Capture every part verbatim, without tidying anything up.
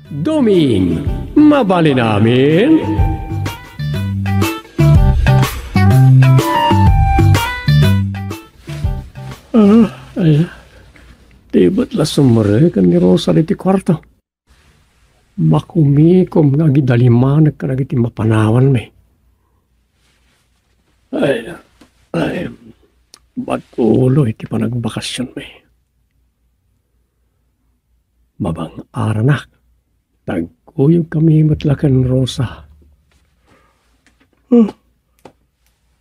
Doming, mabalin amin? Ah, ay, di met la sumrek ni Rosa ditoy kuarto. Makumikom nga agidalimanek kadagiti mapanawanmi. Ay, ay, bag-o ulo iti panagbakasionmi. Mabang-aranak, tagkuyogkami met la ken Rosa. Huh.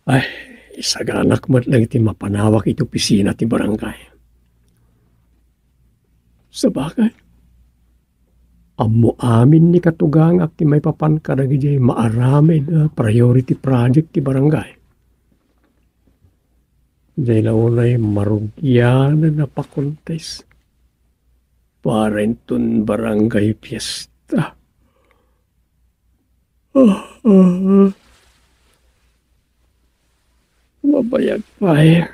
Ay, isaganak met lang iti mapanawak iti opisina ti barangay. Sabagay, ammo amin ni katugangak ti maipapan kadagiti maaramid a priority project ti barangay. Diay la unay marugianan a pakuntes para inton barangay fiesta. Ah, ah, ah. Mabayag pay.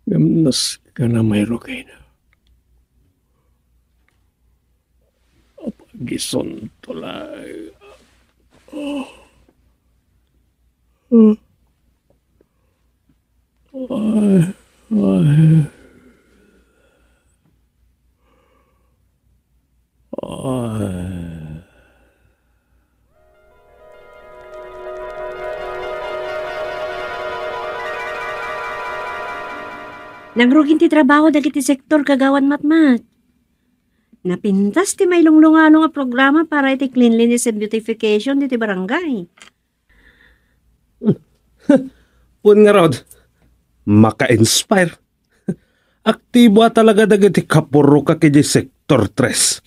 Ngem nasken a mairugina. Apag-isunto laeng. Ah. Ah. Ay, ay. Ay. Nangrugin ti trabaho dagiti sektor, Kagawad Matmat. Napintas ti mailunglunganong a programa para iti cleanliness and beautification diti barangay. Wen ngarud, maka-inspire. Aktibo a talaga dagiti kapurok a idiay Sektor tres.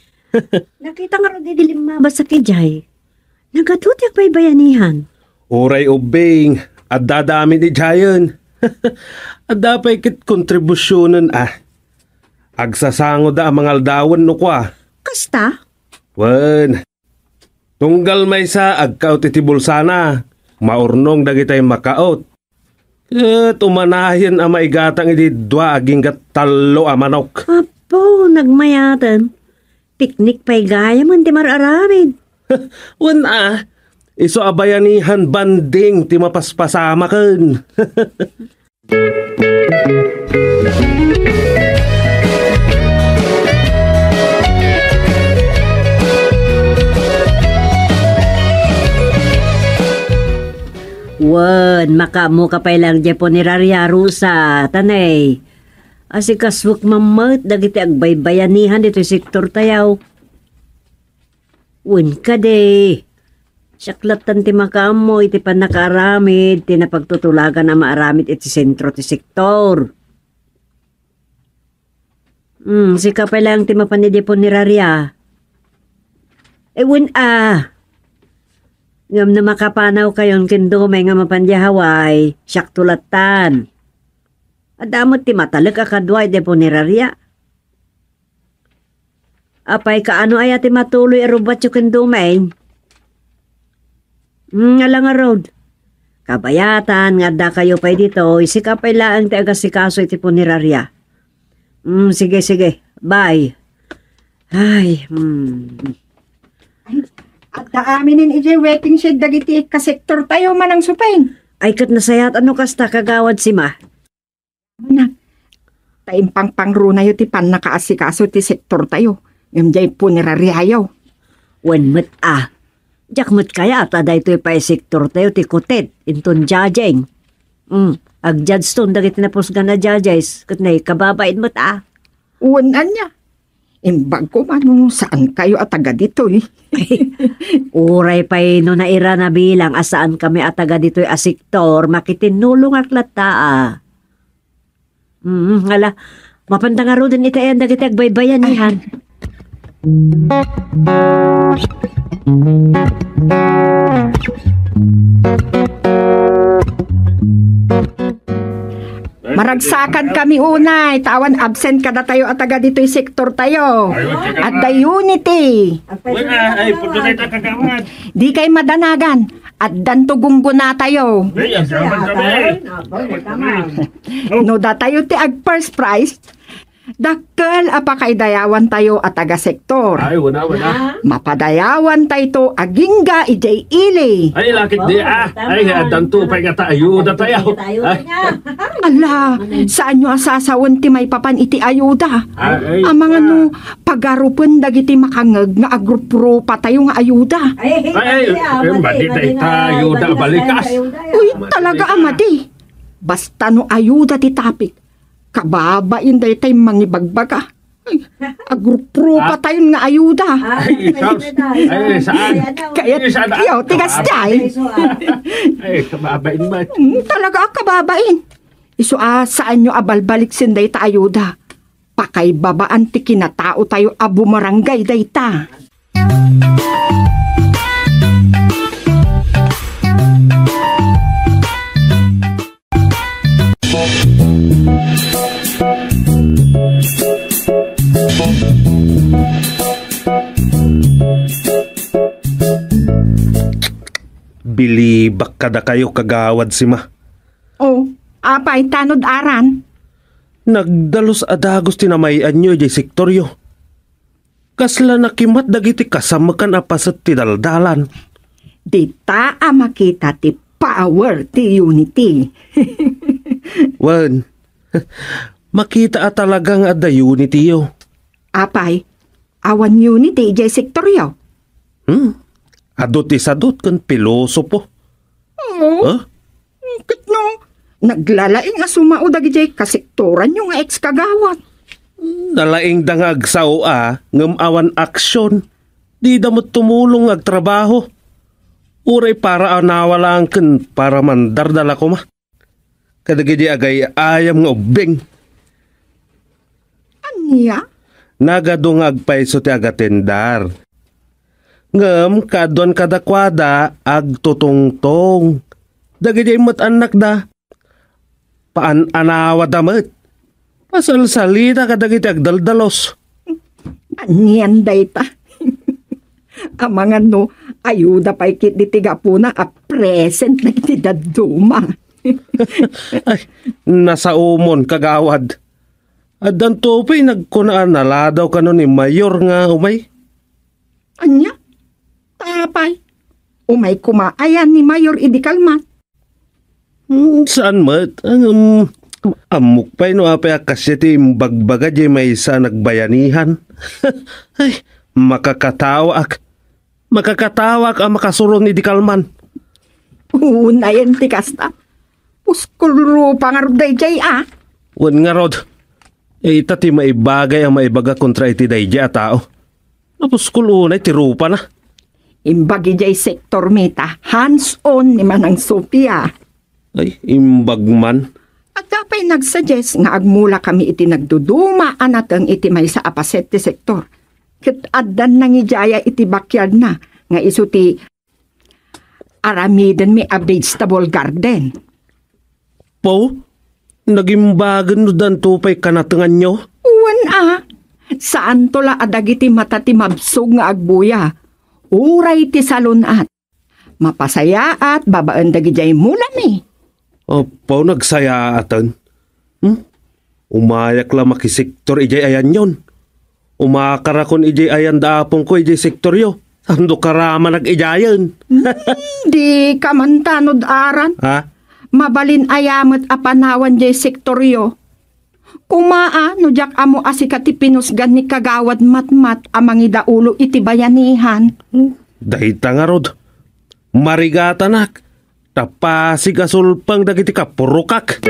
Nakita ngarud idi limmabas a idiay. Nagadu ti agbaybayanihan. Uray ubbing, adda amin idiayen. Adda pay ket kontribusionen a. Agsasangoda a mangaldawen no kua. Kasta? Wen, tunggal maysa agkaot iti bulsana, maurnong dagitay makaot. Ket umanayen a maigatang iti dua agingga tallo a manok. Apo, nagmayaten. Piknik pay gayamen ti mar-aramid. Wen a, isu a bayanihan banding ti mapaspasamaken. Wen, makaammoka pay lang diay puneraria, Rosa, tanay. Asikasuek man met dagiti agbaybayanihan ditoy sektortayo. Wen kadi, siak lattan ti makaammo iti pannakaaramid ti napagtutulagan a maaramid iti sentro ti sektor. Hmm, sika pay lang ti mapan idiay puneraria. Eh, wen a. Ngem no makapanawkayon ken Domeng nga mapan idiay Hawaii, siakto lattan. Adda met ti matalek a kadua idiay puneraria. Apay, kaano aya ti matuloy a rubatyo ken Domeng? Hmm, ala ngarud. Kabayatan nga addakayo pay ditoy, sika pay laeng ti agasikaso iti puneraria. Hmm, sige, sige. Bye. Ay, hmm. Ay, adda aminen idiay waiting shed dagiti kasektortayo, Manang Supeng. Ay, ket nasayaat no kasta, Kagawad Sima. Anak, ta impangpangrunayo ti pannakaasikaso ti sektortayo, ngem diay punerariayo. Wen met a, diak met kayat a daytoy pay sektortayo ti kutit inton judging. Mm, ag-judgeton dagiti napusgan a judges ket naikababain met a. Wen ania? Imbag koma no saankayo a taga ditoy. Uray pay no nairana bilang a saankami a taga ditoy a sektor, makitinnulongak latta a. Mm, ala, mapanda ngaruden iti ayan dagiti agbaybayanihan. Maragsakan kami unay, ta awan absent kadatayo a taga ditoy sektor tayo. Adda unity. Wen a, ay, pudno tayo ta kagawad. Di kay madanagan. Addanto gunggona tayo. Ay, agyaman kami. No datayo ti ag first prize, Dakkel a pakaidayawantayo a taga-sektor. Ay, wala, wala. Mapadayawantayto agingga idiay ili. Ay, lakit di, ah. Ay, addanto pay ngata ayuda tayo. Ay. Ala, saanyo a sasawen ti maipapan iti ayuda? Ay, ay, Amangan no, pagarupen dagiti makangngeg nga agruprupa tayo nga ayuda. Ay, ay, madi, madi dayta ayuda, balikas. Uy, talaga a madi. Basta no ayuda ti topic, kababain daytay mangibagbaga. Ay, agruprupa tayon nga ayuda. Ay, sus. Ay, saan? Kayat, ay, saan? Iyo, tigas jay. Ay, kababain met. Mm, talaga a kababain. Isu a saanyo a balbaliksen dayta ayuda. Pakaibabaan ti kinataotayo a bumarangay dayta. Bilibak kadakayo, Kagawad Sima. Oh, apay, tanod aran? Nagdalus a dagus ti namay-anyo idiay sektoryo. Kasla nakimat dagiti kasamekan a paset ti daldalan. Dita a makita ti power ti unity. Wen, makita a talaga nga adda unity-yo. Apay, awan unity idiay sektoryo? Hmm? Adu ti sadut ken pilosopo. Oh? Huh? Ket no, naglalaing a sumao dagidiay kasektoranyo nga ex-kagawad. Nalaingda nga agsao a, ngem awan aksyon. Dida met tumulong nga agtrabaho. Uray para anawa laeng ken para mandardala koma kadagidi agay-ayam nga ubbing. Ania? Nagadu nga agpayso ti agatendar. Ngem kaaduan kadakuada agtutungtong. Dagidiay met annakda. Paan-anawada met. Pasalsalita kadagiti agdaldalos. Anian dayta? Amangan no, ayuda pay ketdi ti gapuna a present dagiti dadduma. Ay, nasaomon, kagawad. Addanto pay nagkuna a naladaw kano ni Mayor nga umay. Ania? Apay? Umay koma aya ni Mayor idi kalman? Hmm, saan met? Ngem, ammok pay no apay a kasia ti imbagbaga diay maysa a nagbayanihan. Ay, makakatawaak. Makakatawaak a makasuron idi kalman. Unayen ti kasta. Puskol rupa ngarud daydiay a. Wen ngarud, ita ti maibagay a maibaga kontra iti daydiay a tao. Napuskol unay ti rupana. Imbag idiay sektor mi ta hands-on ni Manang Sofia. Ay, imbag man. Adda pay nagsuggest nga agmula kami iti nagduduma a nateng iti maysa a paset ti sektor. Ket addan nangidiaya iti backyard na nga isu ti aramidenmi a vegetable garden. Po, nagimbagen no danto pay kanatenganyo? Wen a, saanto la a dagiti mata ti mabsog nga agbuya. Uray ti salun-at. Mapasayaat babaen dagidiay mulami. Apo, nagsayaaten. Hmm? Umayak la makisektor idiay ayanyon. Umakarakon idiay ayan da apongko idiay sektoryo. Sando karamanak idiayen. Hmm, di ka man tanod aran. Ha? Mabalin aya met a panawan diay sektoryo. Koma a, no diak ammo a sika ti pinusgan ni Kagawad Matmat a mangidaulo iti bayanihan. Dayta ngarud, marigatanak, ta pasig a sulpeng dagiti kapurokak.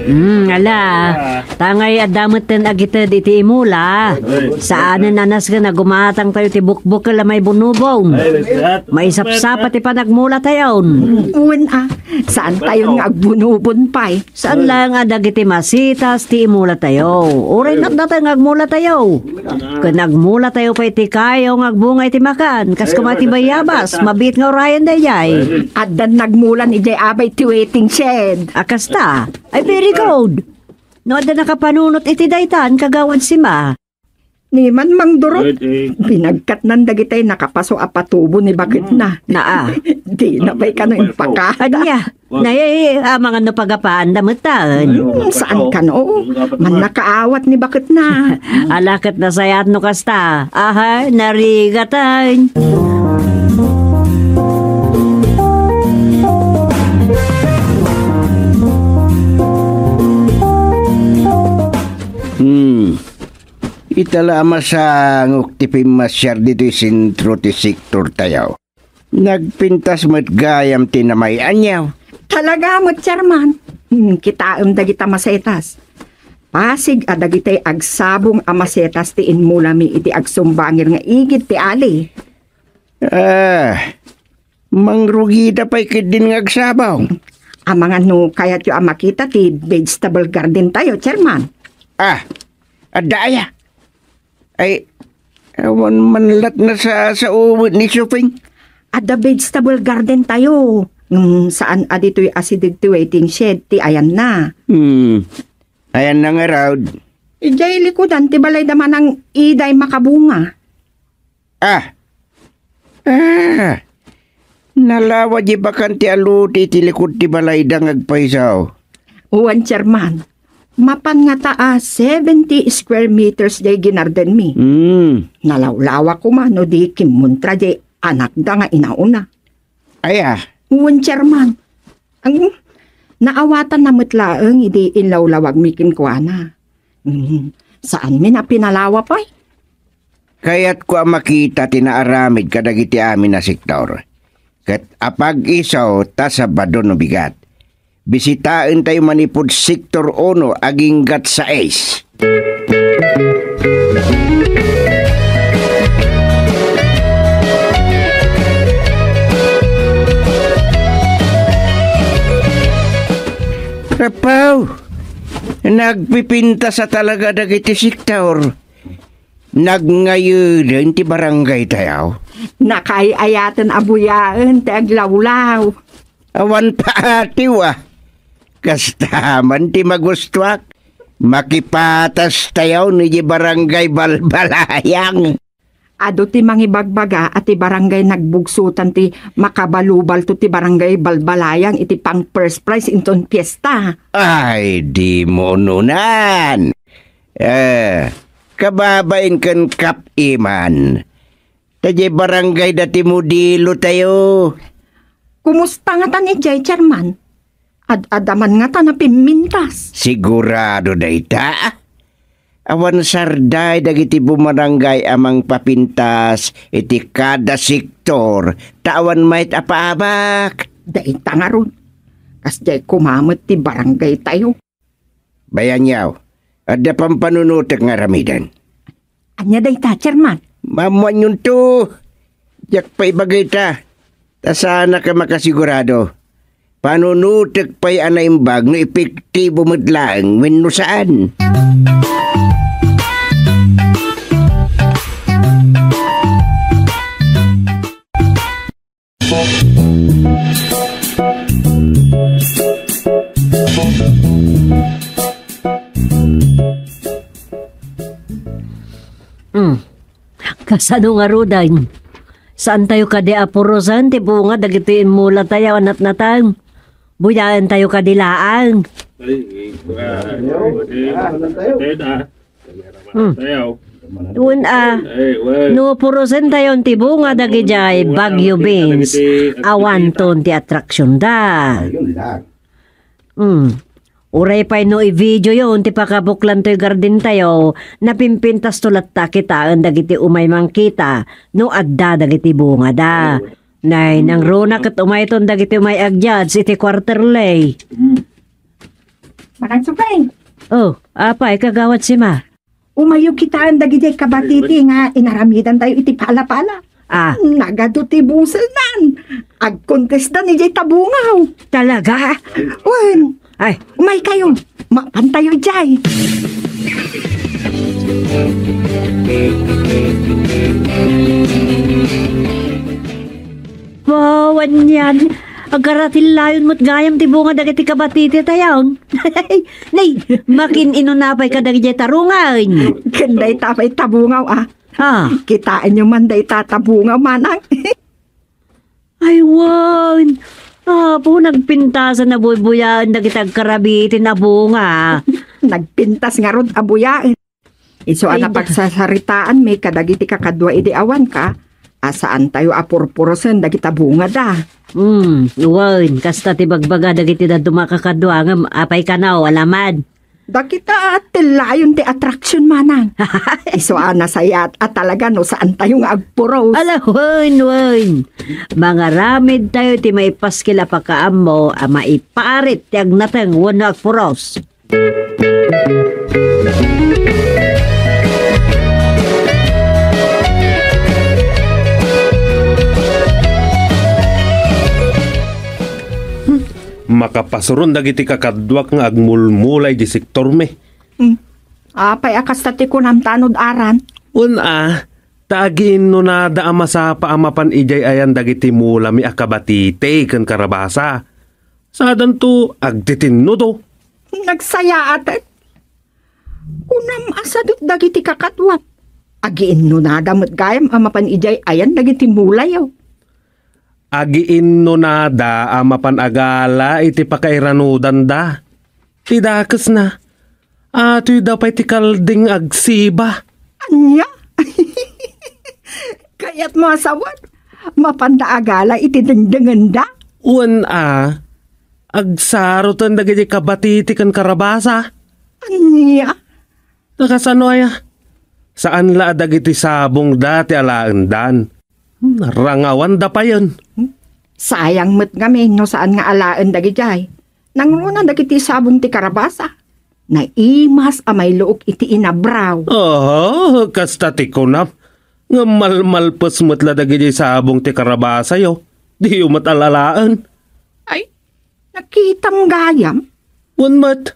Mm, ala. Tangay adda metten agited iti imula. Saanen a nasken a gumatangtayo ti bukbukel a maibunubon. Maisapsapa ti panagmulatayon. Wen a, saantayon nga agbunubon pay. Saan laeng a dagiti masitas ti imulatayo. Uray natnatay nga agmulatayo. Ken agmulatayo pay ti kayo nga agbunga iti makan. Kas koma ti bayabas, mabiit nga urayen daydiay. Addan nagmulan idiay abay ti waiting shed. A kasta. Ay, very good. No adda nakapanunot iti daytan, Kagawad Sima. Ni man Mang Durot, eh, eh. Binagkatnan dagitay nakapaso a patubo ni baketna. Hmm. Naa. Dina pay kano impakada. Ania? Nay, amangan no pagapaanda met taen. Hmm, saan kano? Mannakaawat ni baketna. Ala ket nasayaat no kasta. Aha, narigatan. Hmm. Ita la a masangok ti pimmasiar ditoy sentro ti sektortayo. Nagpintas met gayam ti namay-anyo. Talaga met, Chairman. Hmm, kitaem dagita masetas. Pasig a dagitay agsabong a masetas ti inmulami iti agsumbangir nga igid ti ali. Ah, mangrugida pay ketdin nga agsabong. Amangan no kayatyo a makita ti vegetable garden tayo, Chairman. Ah, adda aya? Ay, awan man lat nasasaomet ni Shopping. Adda vegetable garden tayo. Ngem saan a ditoy asideg ti waiting shed ti ayanna. Hmm. Ayanna ngarud? Idiay likudan ti balay da Manang Iday Makabunga. Ah. Ah. Nalawa di bakan ti aluti iti likud ti balayda nga agpayso. Wen, Chairman. Mapan ngata a seventy square meters diay ginardenmi. Hmm. Nalawlawa koma no di kimmuntra diay anakda nga inauna. Aya? Wen, Chairman. Ang naawatanna met laeng idi inlawlawagmi kenkuana. Hmm. Saanmi a pinalawa pay? Kayatko a makita ti naaramid kadagiti amin a sektor. Ket apag-iso ta Sabado no bigat. Bisitaentayo manipud Sektor uno aginggat sais. Apaw, nagpipintas a talaga dagiti sektor. Nagngayleng ti barangay tayo. Nakaay-ayaten a buyaen ti aglawlaw. Awan paatiw a. Kasta man ti magustuak. Makipatas tayo ni di barangay Balbalayang. Adu ti mangibagbaga a ti barangay Nagbugsutan ti makabalubalto ti barangay Balbalayang iti pang first prize inton fiesta. Ay, di mo ununan. Eh, kababain ken Kap Iman. Ta diay barangay da ti modelo tayo. Kumusta ngata ni jay, Chairman? Ad-adda man ngata a pimmintas? Sigurado dayta? Awan sarday dagiti bumarangay a mangpapintas iti kada sektor, ta awan mayat a paabak. Dayta ngarud. Kasdiay koma met ti barangay tayo. Bayanyaw, adda pampanunotek nga aramiden. Ania dayta, Chairman? Maammoanyonto. Diak pay ibagayta. Ta saanak a makasigurado. Panunotek pay a naimbag no epektibo met laeng wenno saan. Hmm. Kasano ngaruden? Saantayo kadi a purosen ti bunga dagiti immulatayo a natnateng? Buyaentayo kadi laeng? Ay, ah, ah, ah. Hmm. Tayaw. Wen a, eh, well, no purosentayon ti bunga dagidiay Bagyo Beans, awanton ti atraksionda. Ayun lang. Hmm. Uray pay no i-videoyon ti pakabuklan toy gardentayo, napimpintasto latta kitaen dagiti umay mangkita no adda dagiti bungada. Nay, nangruna ket umayton dagiti umay ag-judge iti quarterly. Hmm. Manang Supeng. Oh, apay, Kagawad Sima? Umayo kitaen dagidiay kabatiti nga inaramidantayo iti palapala. Ah. Nagadu ti buselnan. Agkontestan idiay tabungaw. Talaga? Wen. Ay. Umaykayo. Mapantayo idiay. Wow, anian. Agkaratillayon met gayam ti bunga dagiti kabatiti tayon. Nay, makin-inuna pay kadagiti tarungaen. Ken dayta pay tabungaw, a. Ah. Kitaenyo man dayta tabungaw, manang. Ay, wen. Apo, nagpintasan a buybuyaen dagiti agkarabiti a bunga. Nagpintas ngarud a buyaen. Isu a Ay, da- napagsasaritaanmi kadagiti kakadua idi awanka, a saantayo a purpurosen dagita bungada. Hmm, wen, kasta ti bagbaga dagiti dadduma a kakadua ngem apay kano, alaman? Dagita tellayon ti attraction, manang. Isu a nasayaat a talaga no saantayo nga agpuros. Ala, wen, wen. Mangaramidtayo ti maipaskil a pakaammo a maiparit ti agnateng wenno agpuros. Makapasuron dagiti kakaduak nga agmulmula idiay sektormi. Hmm. Apay a kasta ti kunam, tanod aran? Wen a, ta agiinnunada a masapa a mapan idiay ayan dagiti mulami a kabatiti ken karabasa. Sadanto agtitinnudo. Nagsayaaten. Kunam a sadut dagiti kakaduam. Agiinnunada met gayam a mapan idiay ayan dagiti mulayo. Agiinnunada a mapan agala iti pakairanudanda. Ti dakesna, atoyda pay ti kalding agsiba. Ania? Kayatmo a sawen, mapanda agala iti dengdengenda? Wen a, agsaroten dagiti kabatiti ken karabasa. Ania? Nakasano aya? Saan la a dagiti sabongda ti alaendan. Narangawanda payen. Sayang met ngamin no saan nga alaen dagidiay. Nangruna dagiti sabong ti karabasa. Naimas a mailuok iti inabraw. Oh, kasta ti kunam. Ngem malmalpes met la dagiti sabong ti karabasayo. Diyo met alalaen. Ay, nakitam gayam? Wen met.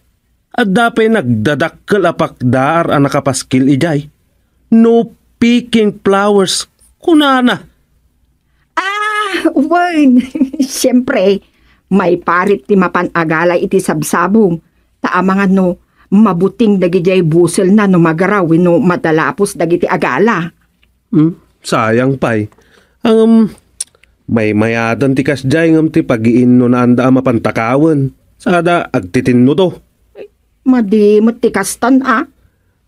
Adda pay nagdadakkel a pakdaar a nakapaskil idiay. "No picking flowers," kunana. Ah, wen. Siempre, maiparit ti mapan agala iti sabsabong. Ta amangan no mabuting dagidiay buselna no magaraw wenno madalapos dagiti agala. Hmm, sayang pay. Ngem, maymayaten ti kasdiay ngem ti pagiinnunaanda a mapan takawen. Sada agtitinnudo. Madi met ti kastan a.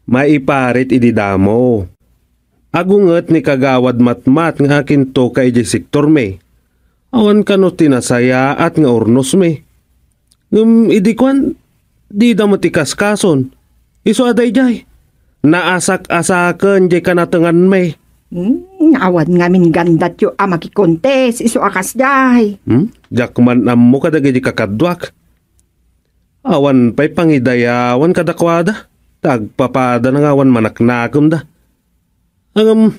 Maiparit idi damo. Agunget ni Kagawad Matmat nga akinto ka idiay sektormi. Awan kano ti nasayaat nga urnosmi. Ngem idi kuan, dida met ikaskason. Isu a daydiay. Naasak-asaken diay kanatenganmi. Hmm, awan ngamin gandatyo a makikontes isu a kasdiay. Hmm? Diak man ammo kadagiti kakaduak. Awan pay pangidayawan kadakuada, ta agpapadana nga awan manaknakemda. Ngem,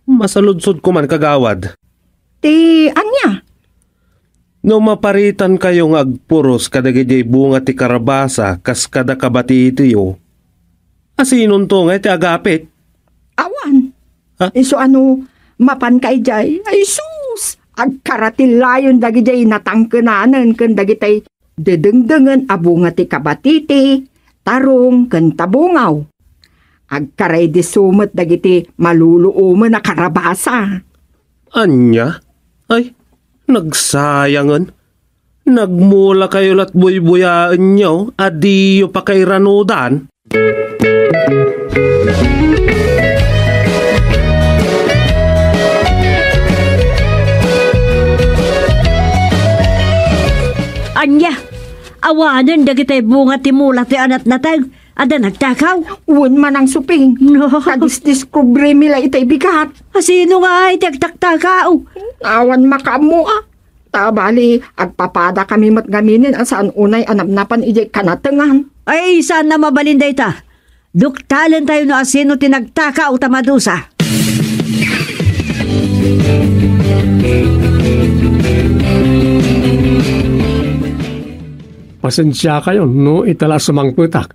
masaludsodko man, Kagawad. Ti ania? No maparitankayo nga agpuros kadagiti bunga ti karabasa kas kada kabatitiyo, asinonto ngay ti agapit? Awan. Ha? Isu a no mapanka idiay, ay sus! Agkaratillayon dagidiay natangkenanen ken dagitay dedengdengen a bunga ti kabatiti, tarong, ken tabungaw. Agkaraydiso met dagiti maluluomen a karabasa. Ania? Ay, nagsayangen. Nagmulakayo la't buybuyaenyo a diyo pakairanudan? Ania? Awanen dagitay bunga ti mula ti anat natay. Adda nagtakaw? Wen, Manang Suping. No. Kadisdiskubrimi la itay bigat. Asino nga ay ti agtaktakaw? Awan makaammo a. Ta bali, agpapada kami met ngaminen a saan unay a napnapan idiay kanatengan. Ay, saan a mabalin dayta. Duktalentayo no asino ti nagtakaw ta madusa. Pasensiakayo no ita la a sumangpetak.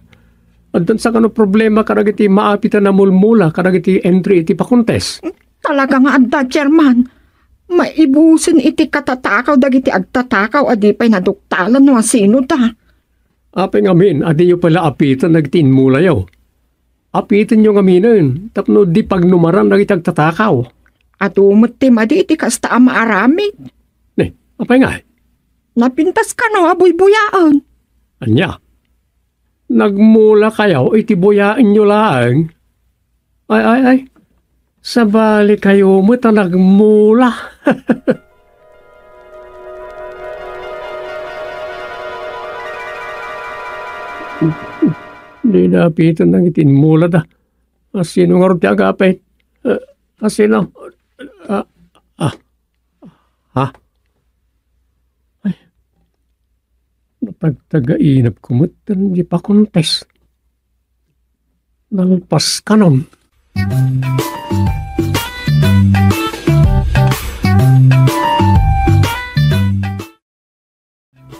Addan sa kano problema kadagiti maapiten a mulmula kadagiti entry iti pakontes? Talaga nga adda, Chairman. Maibusen iti katatakaw dagiti agtatakaw a di pay naduktalan no asino ta. Apay ngamin a diyo pay la apiten dagiti immulayo? Apitenyo ngaminen tapno di pagnumaran dagiti agtatakaw. Adu met ti madi iti kasta a maaramid. Ne, apay ngay? Napintas kano a buybuyaen. Ania? Nagmula kayo iti buyaenyo laeng? Ay, ay, ay. Sabali kayo met a nagmula. Di napiten nang iti inmulada. Asino ngarud ti agapit? Eh, asino? Ah, ah. Ha? Ay. Napagtagainap ko met ti pakontes. Nalpas kanon.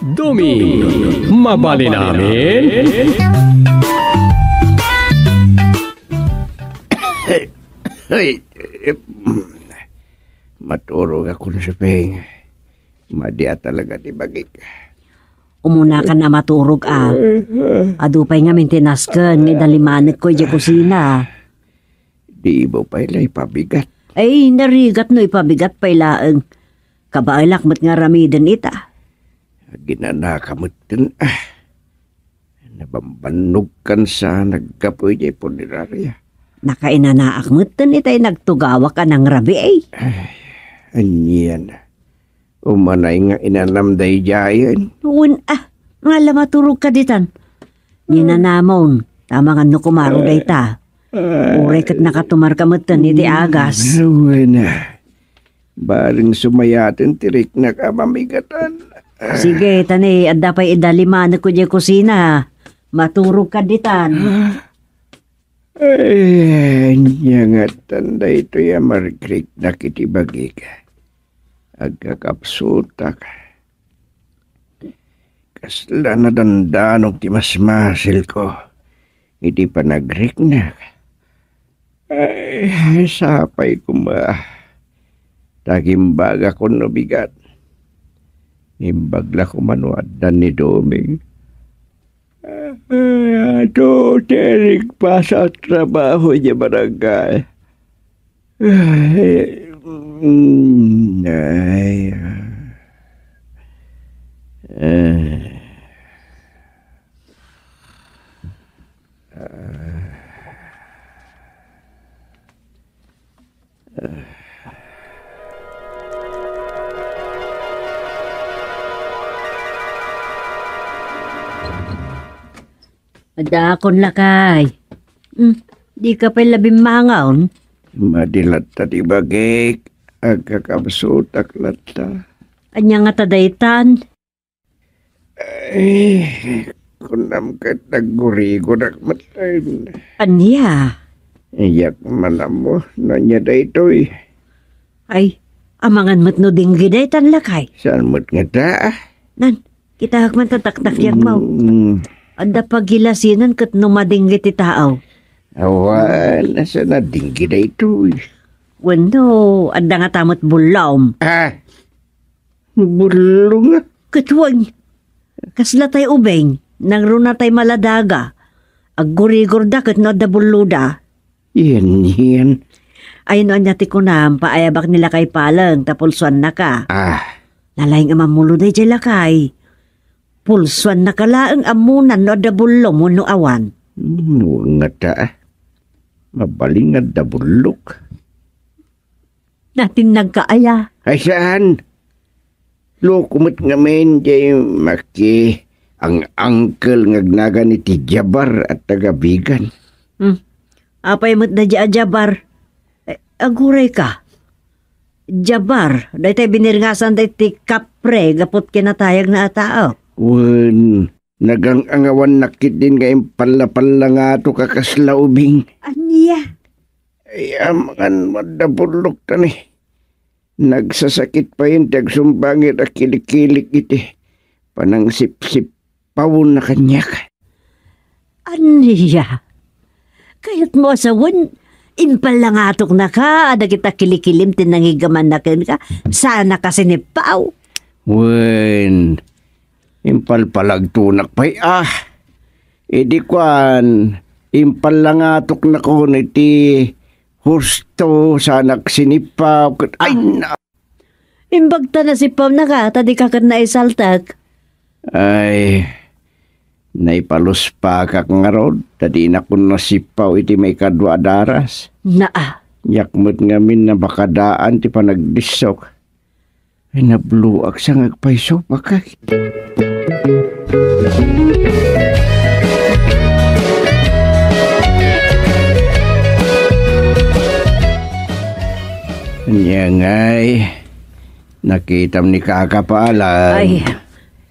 Dumi, mabalin amin? Ay, maturog akon, Suping. Madi a talaga ti bagik. Umunakan a maturog a. Adu pay ngamin ti nasken nga idalimanekko idiay kusina. Di mo pay la ipabigat. Ay, narigat no ipabigat pay laeng. Kabaelak met nga aramiden ita. Aginanaka metten, ah. Nabambannogkan sa naggapu idiay punerarya. Nakainanaak metten itay nagtugawak a nangrabii. Ay, anian. Umanay nga inanam daydiayen. Wen, ah, nga la maturog ka ditan. Ninanamon, tama nga no kumaro dayta. Uray ket nakatumarka metten iti agas. Wen, ah. Bareng sumayaten ti riknak a mamigatan. Sige, tani, adda pay idalimanek ko diay kusina. Maturog ka ditan. Ay, ania ngatan daytoy a marikriknak iti bagik. Agkakapsutak. Kasla nadandanog ti masmasilko iti panagriknak. Ay, sapay koma. Ta gimbagakon no bigat. Imbag la koma no addan ni Doming. Ay, ato ti nagpasa a trabaho idiay barangay. Ay, mm, ay, ah. Adakon lakay. Hmm, di ka pay la bimmangon? Madi latta ti bagik, agkakapsutak latta. Ania ngata daytan? Ay, kunam ket naggurigorak met. Ania? Diak man ammo no ania daytoy. Ay, amangan met no denggi daytan lakay. Saan met ngata? Nan, kitaek man ta taktakiak mo. Mm. Adda pagilasinan ket no madenggi ti tao. Awan, asa na denggi daytoy? Wenno, adda ngata met bullom. Ah, Bullong? Ket wen, kasla tay ubing, nangruna tay maladaga. Aggurigurda ket no adda bulloda. Yan, yan. Ay, no ania ti kunam, paayabak ni lakay Paleng ta pulsuannaka. Ah. Nalaing a mammulo daydiay lakay. Pulsuannaka laeng ammonan no adda bullom wenno awan. Hmm, wen ngata, ah. Mabalin nga adda bullok. Natinnagka aya? Ay, saan? Loko met ngamin diay maki ang uncle nga agnagan iti Jabar a taga Bigan. Hmm. Apay met daydiay a Jabar? Eh, aguray ka. Jabar, daytay biniringasan daytoy kapre gapu ti kinatayagna a tao. Wen, nagang-angawannak ketdin nga impallapalla ngato kakasla ubing. Ania? Ay, amangan mo adda bullok ta ni. Nagsasakit payen ti agsumbangir a kilikilik iti panangsipsippawonna kaniak. Ania? Kayatmo a sawen, impallangatoknaka a dagita kilikilim ti nangigamanna kenka, saanaka sinippaw. Wen, impalpalagtonak pay, ah. Idi kuan, impallangatoknakon iti husto, saanak sinippaw, ket, ay, na- Imbag ta nasippawnaka, ta dika ket naisaltek. Ay, naipaluspakak ngarud, ta dinakon nasippaw iti maikadua a daras. Naa. Diak met ngamin nabakadaan ti panagdissok. Ay, nabloak sa nga agpayso, bakit? Ania ngay, nakitam ni Kaka Palang. Ay,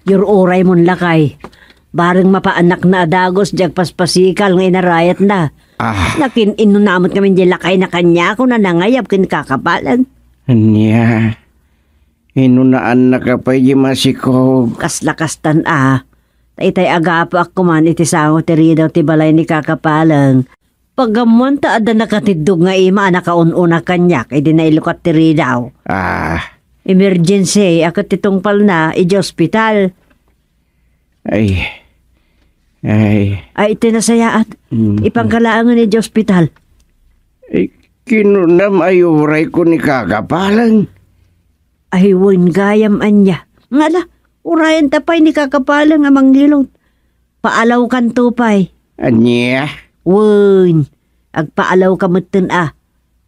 yur-uray mon lakay. Bareng mapaanakna a dagus diay agpaspasikal nga inarayatna. Ah. Nakin-inuna met ngamin diay lakayna kaniak, kuna nangayab ken Kaka Palang. Ania? Inunaannaka pay diay masikog. Kasla kastan a. Ta itay agapuak koman iti sango ti ridaw ti balay ni Kaka Palang. Pagammoan ta adda nakatiddog nga ima a nakaun-una kaniak idi nailukat ti ridaw. Ah. Emergency a ket ti tungpalna idiay ospital. Ay. Ay. Ay, ti nasayaat. Mm. Ipangka laengen idiay ospital. Ay, kinunam a urayko ni Kaka Palang. Ay, wen gayam ania. Ngala, urayenta pay ni Kaka Palang a mangilot. Paalawkanto pay. Ania? Wen, agpaalawka metten a.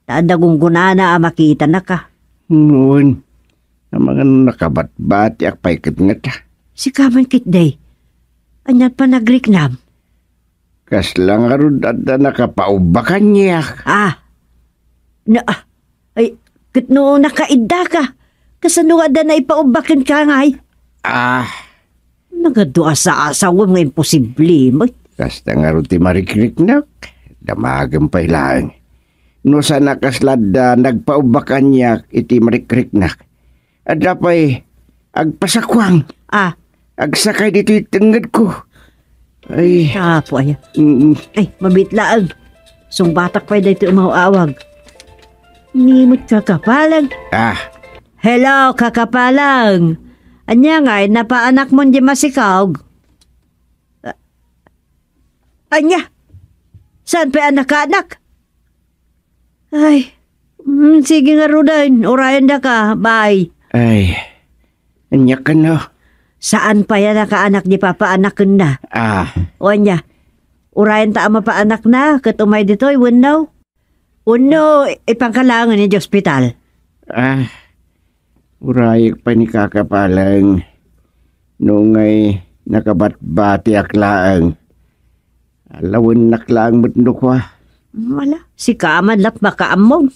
Ta adda gunggonana a makitanaka. Wen, amangan nakabatbatiak pay ket ngata. Sika man ketdi. Aniat panagriknam? Kasla ngarud adda nakapaubba kaniak. Ah. Na, ah, ay, ket no nakaiddaka, kasano nga adda naipaubba kenka ngay? Ah. Nagadu a saasawem nga imposible met. Kasta ngarud ti marikriknak, damagem pay laeng. No saan a kasla adda nagpaubba kaniak iti marikriknak, adda pay agpasakuang. Ah. Agsakay ditoy tengngedko. Ay. Apo aya. Mm. Ay, mabiit laeng. Sungbatak pay daytoy umaw-awag. Ni met Kaka Palang. Ah. Hello, Kaka Palang. Ania ngay, napaanakmon diay masikog? Ah, ania? Saan pay a nakaanak? Ay, mm, sige ngaruden, urayendaka, bye. Ay, ania kano? Saan pay a nakaanak diay papaanakenna? Ah. O ania, urayenta a mapaanakna, ket umay ditoy, wenno? Wenno, ipangka laengen idiay ospital? Ah, urayek pay ni Kaka Palang. No ngay nakabatbatiak laeng. Alawennak laeng met no kua. Wala, sika man la't makaammom.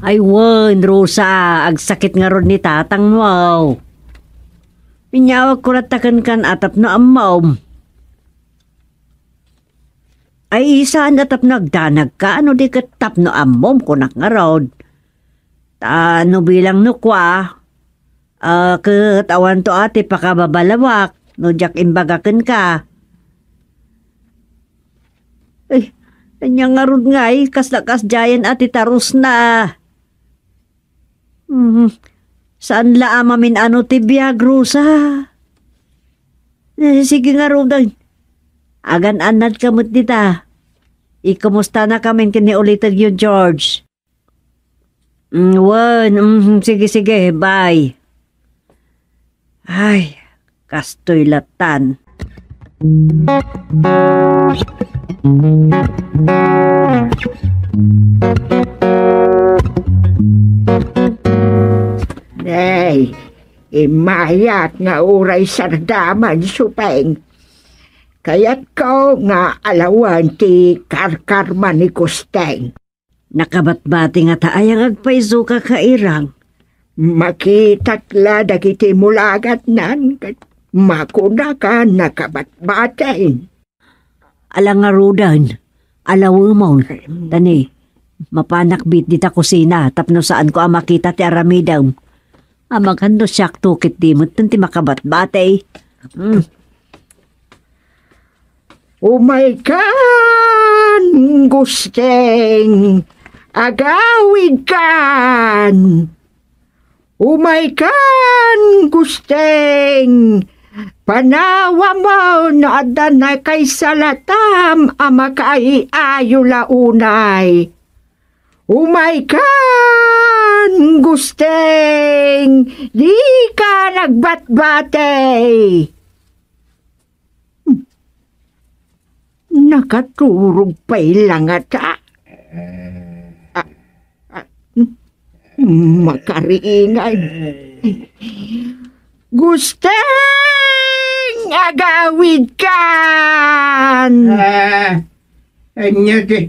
Ay wen, Rosa, agsakit ngarud ni tatangmo. Inyawagko latta kenka a tapno ammom. Ay, saan a tapno agdanagka, no di ket tapno ammom, kunak ngarud. Ta no bilang no kua, ah, ket awanto a ti pakababalawak, no diak imbaga kenka. Ay, ania ngarud ngay, kasla kasdiayen a ti tarusna. Hmm, saan la a mamin-ano ti biag, Rosa? Eh, sige ngaruden. Agan-annadka met dita. Ikumustanakamin ken ni ulitedyo, George. Mm, wen, mm, sige, sige, bye. Ay, kastoy latan. Nay, immayat nga uray sardamon, Supeng. Kayatko nga alawan ti karkarma ni Kusteng. Nakabatbati ngata aya nga agpayso, Kaka Irang? Makitak la dagiti mulagatnan ket makunaka nakabatbati. Ala ngaruden, alawemon. Tani, mapanak bit dita kusina tapno saanko a makita ti aramidem. Amangan no siakto ket di met ti makabatbati. Mm. Umaykan, Gusting, agawidkan. Umaykan, Gusting, panawamon no adda nakaisalatam a makaayayo la unay. Umaykan, Gusting, dika nagbatbati. Nakaturog pay la ngata. Ah, ah, makariingay. Gusting, agawidkan. Ah, anya ti,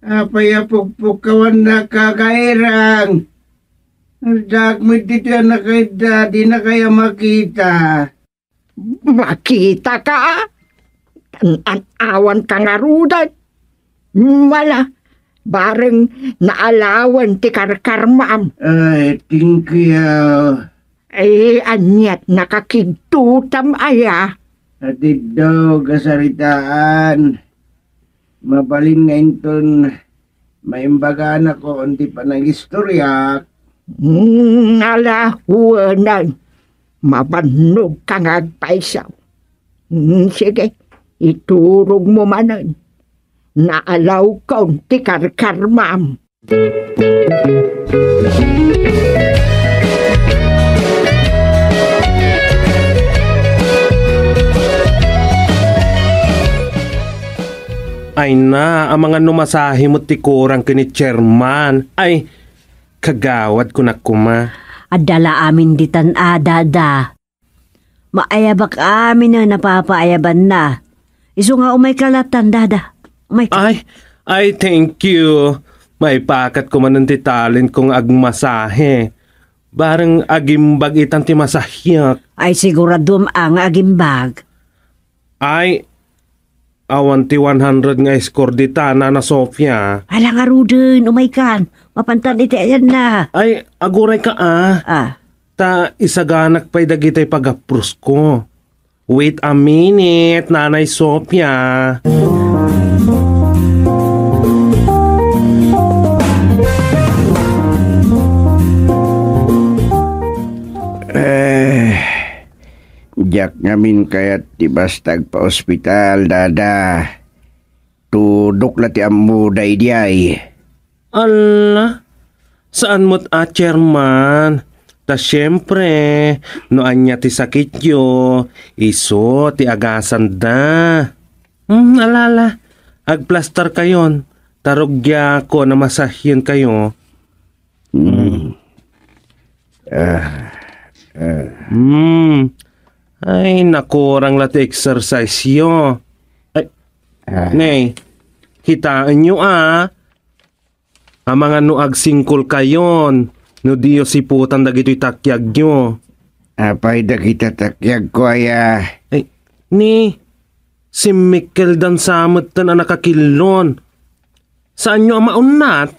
apay a pukpukkawan na kakairang? Dagmit ditoy a nakaidda, di na kaya makita. Makitaka? Tan-an-awanka ngaruden. Mala, bareng naalawen ti karkarmam. Ay, thank you. Ay, aniat nakakigtutam aya? Atiddog a saritaan. Mabalin nga inton maimbaganak ti panangistoriak. Mm, ala, wenno. Mabannogka nga agpayso. Mm, sige, iturogmo manen. Naalawkon ti karkarmam. Ay na, amangan no masahe met ti kurang ken ni Chairman. Ay, kagawad, kunak koma. Adda la amin ditan a, Dada. Maayabak amin a napapaayabanna. Isu nga umayka latan, Dada. Umayka. Ay, ay, thank you. Maipaakatko manen ti talent ko nga agmasahe. Bareng agimbag itan ti masahiak. Ay, siguraduem a nga agimbag. Ay, awan ti one hundred nga score dita, Nana Sofia. Ala ngaruden, umaykan. Mapantan iti ayanna. Ay, agurayka a. Ah. Ta isaganak pay dagitay pagaprusko. Wait a minute, Nanay Sofia. Eh, diak ngamin kayat ti basta agpaospital, Dada. Tudok la ti ammoda idiay. Ala, saan met a, Chairman. Ta siempre, no ania ti sakityo, isu ti agasanda. Hmm, ala, ala, agplastarkayon, ta rugiakon a masahienkayo. Hmm. Ah, ah. Hmm. Ay, nakurang la ti exercise-yo. Ay, ah. Ne, kitaenyo a, amangan no agsingkolkayon, no diyo siputan dagitoy takiagyo. Apay dagita takiagko aya? Ay, ni, simmikkeldan sa metten a nakakillon. Saanyo a maunnat?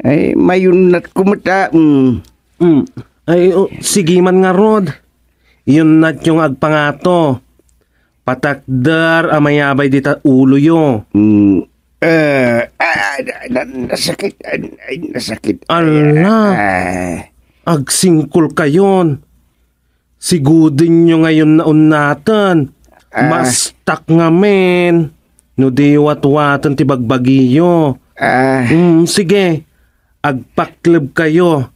Ay, mayunnatko met a, mm. Mm. Ay, o, sige man ngarud. Iyunnatyo nga agpangato. Patakder a mayabay dita uloyo. Mm. Eh, ah, na-, na-, nasakit. Ay, ay, nasakit. Ala. Ah. Agsingkolkayon. Sigudenyo ngayon naunnaten. Ah. Mastak ngamin no di watwaten ti bagbagiyo. Ah. Mm, sige. Agpaklebkayo,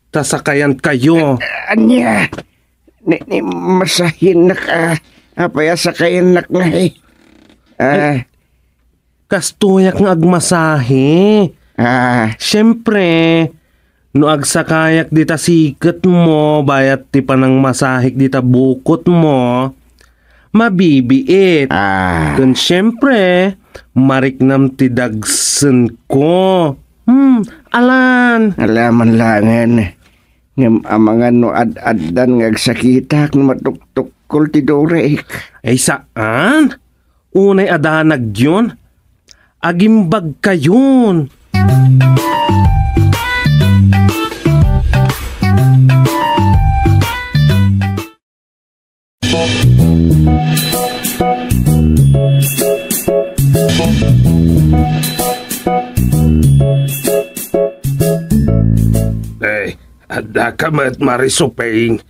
ta sakayankayo. Ah, ania? Ni, ni, masahiennak, ah, apay a sakayannak ngay? Ah. Ay, kastoyak nga agmasahe. Ah. Siempre, no agsakayak dita siketmo bayat ti panangmasahek dita bukotmo, mabibiit. Ah. Ken siempre, mariknam ti dagsenko. Hmm, alan. Alaman langen. Ngem amangan no ad-addan nga agsakitak no matuktukkol ti durek. Ay, saan? Unay a danagyon, agimbagkayon. Eh, adda ka met, Mari Suping.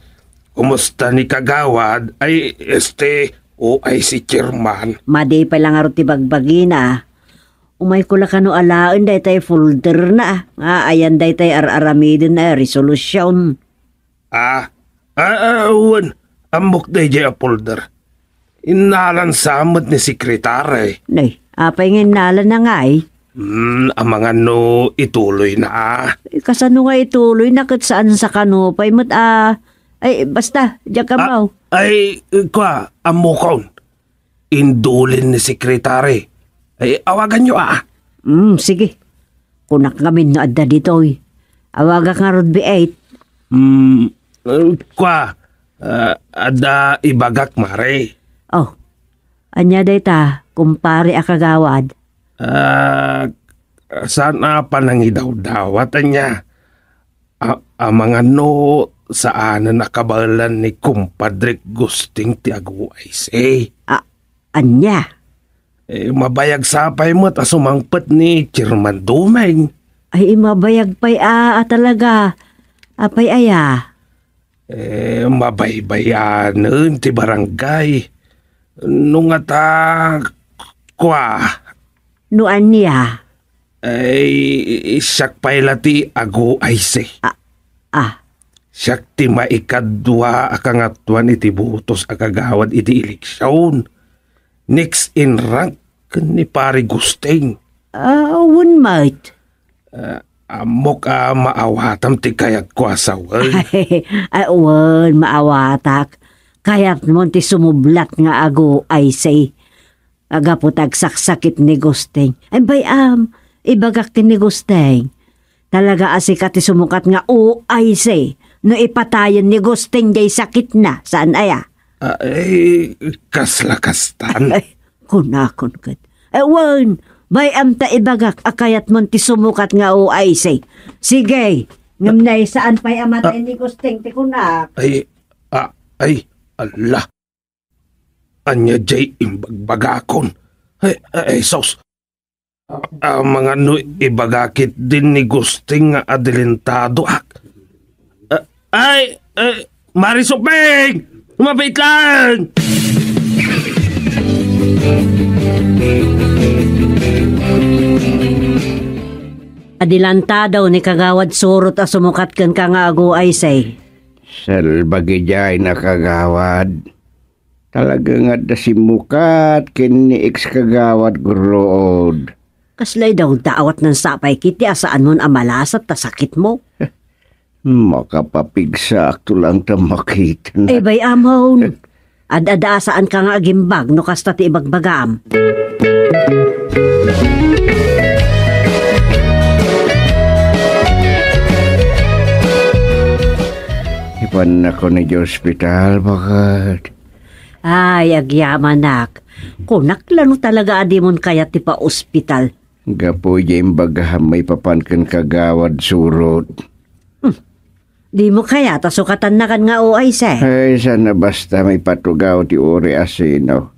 Kumusta ni Kagawad? Ay, este, O I C chairman. Madi pay la ngarud ti bagbagina. Umayko la kano alaen daytay folder na, nga ayan daytay ar-aramiden a resolution. Ah, ah, ah, wen, ammok dayjay a folder. Innalan sa met ni sekretary. Nay, apay nga innalan na ngay? Hmm, amangan no ituloy na. Eh, kasano nga ituloy na ket saan sa kano pay met a, ay, basta, diak ammo. Ah, ay, kua, ammokon. Indulin ni sekretary. Ay, awaganyo, ah. Hmm, sige. Kunak ngamin no adda ditoy. Awagak ngarud, B eight. Hmm, eh, kua, ah, adda ibagak, Mari. Oh, ania dayta, kumpare a kagawad? Ah, saan a panangidawdawat, ania? A-, amangan no saanen a kabaelan ni kumpadrek Gusting ti aguay, say. A-, ania? Eh, mabayag sa pay met a sumangpet ni Chairman Dumeng. Ay, mabayag pay a, a talaga. Apay aya? Eh, mabaybayanen ti barangay. No ngata, kua. No ania? Ay, siak pay la ti aguay, say. Ah, ah. Siak ti maikadua a kangatoan iti botos a kagawad iti eleksion. Next in rank ken ni Pare Gusting. Ah, wen met. Ah, ammok a maawatam ti kayatko a sawen. Ay, wen, maawatak. Kayatmon ti sumublat nga aguay, say. Gapu ta agsaksakit ni Gusting. Ay, bay-am, ibagak ken ni Gusting. Talaga a sika ti sumukat nga O I C no ipatayen ni Gusting jay sakitna, saan aya? Ay, kasla kastan. Ay, kunakon ket. Ay, wen, bay-am ta ibagak a kayatmon ti sumukat nga O I C. Sige, ngem nay saan pay a matay ni Gusting ti kunak. Ay, ah, ay, ala. Ania jay imbagbagakon? Ay, ay, sus. Amangan no ibaga ketdin ni Gusting nga adelantadoak. Ah, ay, ay, Mari Suping! Umapit lang! Adelantado ni Kagawad Surot a sumukat kenka nga aguay, say. Salbagi jay na, Kagawad. Talaga nga adda simmukat ken ni ex-kagawad Gurruod. Kaslay dawdawat nan sapay kiti a saanmon a malasat ta sakitmo. Makapapigsaakto lang ta makita na. Ay, bay-amon. Ad-adda a saanka nga agimbag no kasta ti ibagbagam. Ipannakon idiay ospital, baket. Ay, agyamanak. Kunak la no talaga a dimon kayat ti paospital. Gapu idiay imbagam maipapan ken Kagawad Surot. Hmm. Dimo kayat a sukatannakan nga O I C? Ay, saan a basta maipatugaw ti uray a sino.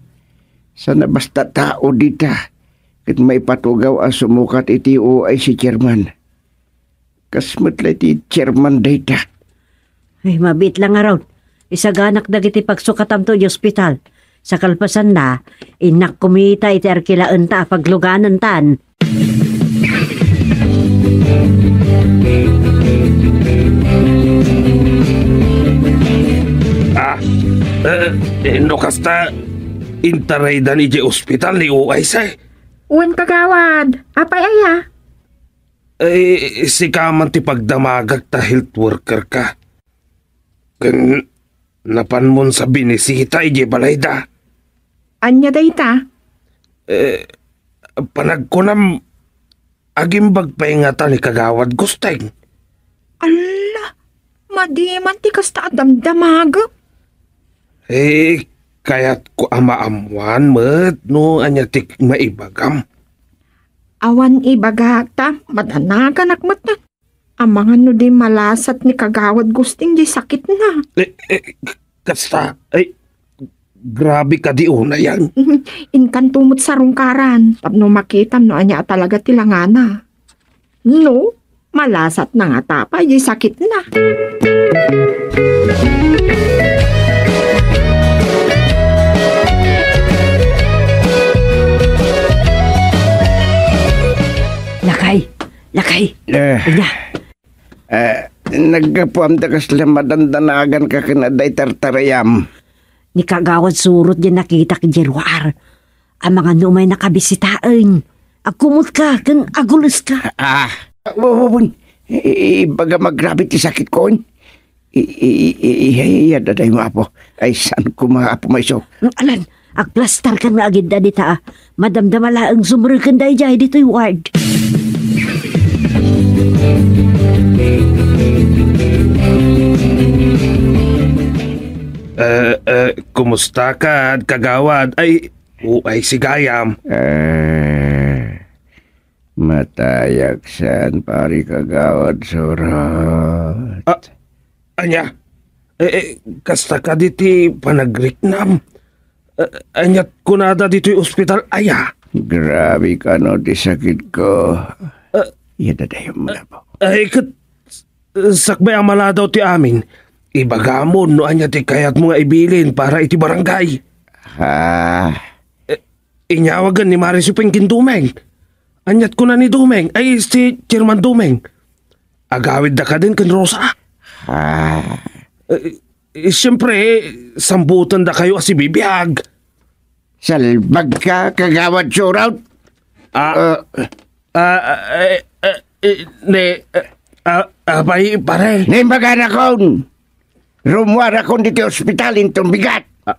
Saan a basta tao dita ket maipatugaw a sumukat iti O I C chairman. Kas met la iti chairman dayta. Ay, mabiit lang ngarud. Isaganak dagiti pagsukatamto iti ospital. Sa kalpasanna, innak kumita iti arkilaenta a pagluganantan. Ah, eh, eh, no kasta, intaraydan idiay ospital ni O I C? Wen, kagawad. Apay aya? Eh, sika man ti pagdamagak ta health worker ka. Ken napanmon sa binisita idiay balayda. Ania dayta? Eh, panagkunam, agimbag pay ngata ni Kagawad Gusteng. Alla, madi man ti kasta a damdamagek. Eh, Kayatko a maammuan met no ania ti maibagam. Awan ibagak ta, madanaganak met. Amangan no di malasat ni Kagawad Gusting di sakitna. Eh, eh, kasta, ay, grabe ka di unayan. Inkanto met sarungkaran, tapno makitam no ania a talaga ti langana. No, malasat na nga tapay di sakitna. Lakay, lakay. Eh. Anya? Eh, naggapuam ta kasla madandanagan ka ken adda itartarayam. Ni Kagawad Surot di nakitak di ruar. Amangan no umay nakabisitaen. Agkumot ka ken agules ka. Ah, wa-, wa-, wen. I-, i-, ibaga magrabi ti sakit ko, wen. I-, i-, i-, i-, iya, daday mo, Apo. Ay, saan ko, mga Apo, mayso? Alan, agplastar ka nga agidda dita, ah. Madamdama laeng sumreken daydiay ditoy ward. Eh, eh, kumusta ka, Kagawad? Ay, o, ay, si Gayam. Eh, matayak saan, pari Kagawad Surot. Ah, anya? Eh, eh, kasta ka diti panagriknam? Eh, aniat kunada ditoy ospital, aya? Grabe kano ti sakit ko. Eh, iya, daday mo, Apo. Ay, ket, eh, sakbay a maladaw ti amin, ibagamon no ania ti kayatmo nga ibilin para iti barangay. Ah. Eh, inyawagan ni Mari Suping ken Dumeng. Aniat kuna ni Dumeng, ay, si Chairman Dumeng. Agawidda kadin ken Rosa. Ah. Eh, eh, siyempre, sambutendakayo a sibibiag. Salbag ka, Kagawad Surot. Ah, ah, eh, eh, eh, ne, eh, ah, ah, bay, pare. Naimbaganak, rumuarakon ditoy ospital inton bigat. Ah,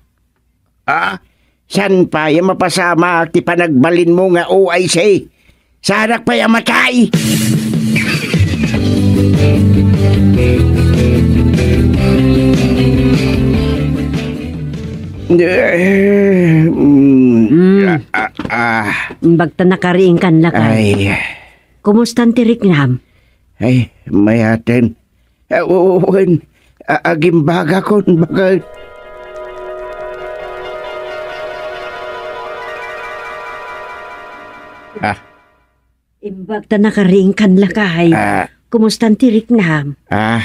ah? Saan pay a mapasamak ti panagbalinmo nga O I C? Saanak pay a matay! Eh, mm, mm. Ah, ah, ah. Imbag ta nakariingkan, lakay. Ay. Kumustan ti riknam? Ay, mayaten. Eh, wen, a-, agimbagakon, baket. Ah. Imbag ta nakariingkan, lakay. Ah. Kumustan ti riknam? Ah.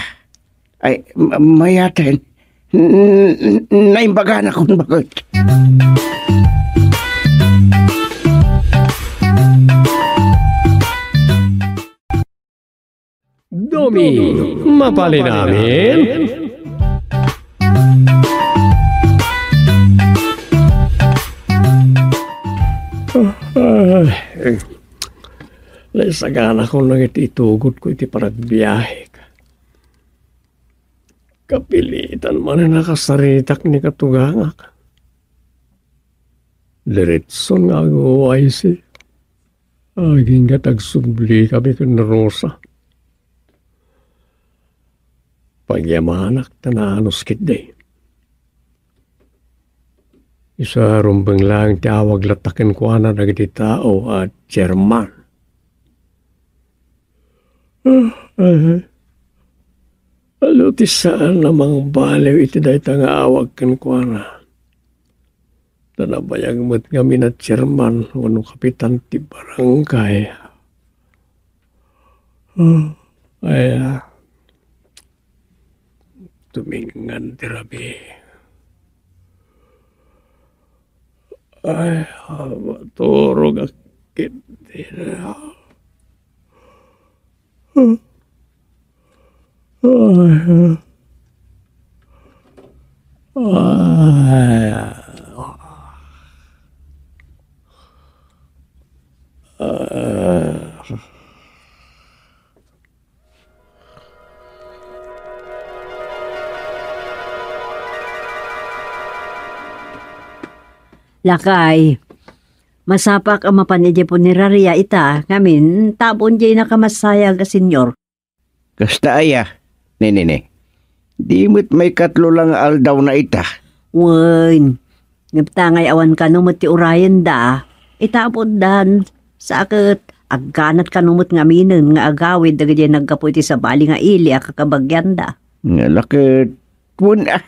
Ay, ma-, mayaten. N-, n-, naimbaganak, baket. Dumi, mapalinamin. Ay, naisagana ko lang iti itugod ko iti panagbiahek. Kapilitan manen a kasaritak ni katugangak. Diretson nga ag-O I C. Agingga ta agsubli kami ken Rosa. Pagyamanak ta naanus ketdi. Isu a rumbeng laeng ti awag latta kenkuana dagiti tao a German. Ah, eh. Adu ti saan a mangbaliw iti dayta nga awag kenkuana. Ta nabayag met ngamin a chairman wenno kapitan ti barangay. Ah, ay, ah. Tumingan ti rabii. Ay, ah, maturog a ketdi. Lakay, masapak a mapan idiay punerarya ita, ngamin, tabon diay nakamasayag a senior. Kasta aya, ne, ne, ne. Di met maikatlo la nga aldawna ita. Wen, Ngem ta ngay awan kano met ti urayenda, itapuddan, sa ket agkanat kano met ngaminen nga agawid dagiti naggapu iti sabali nga ili a kakabagianda. Nga la ket, wen, ah,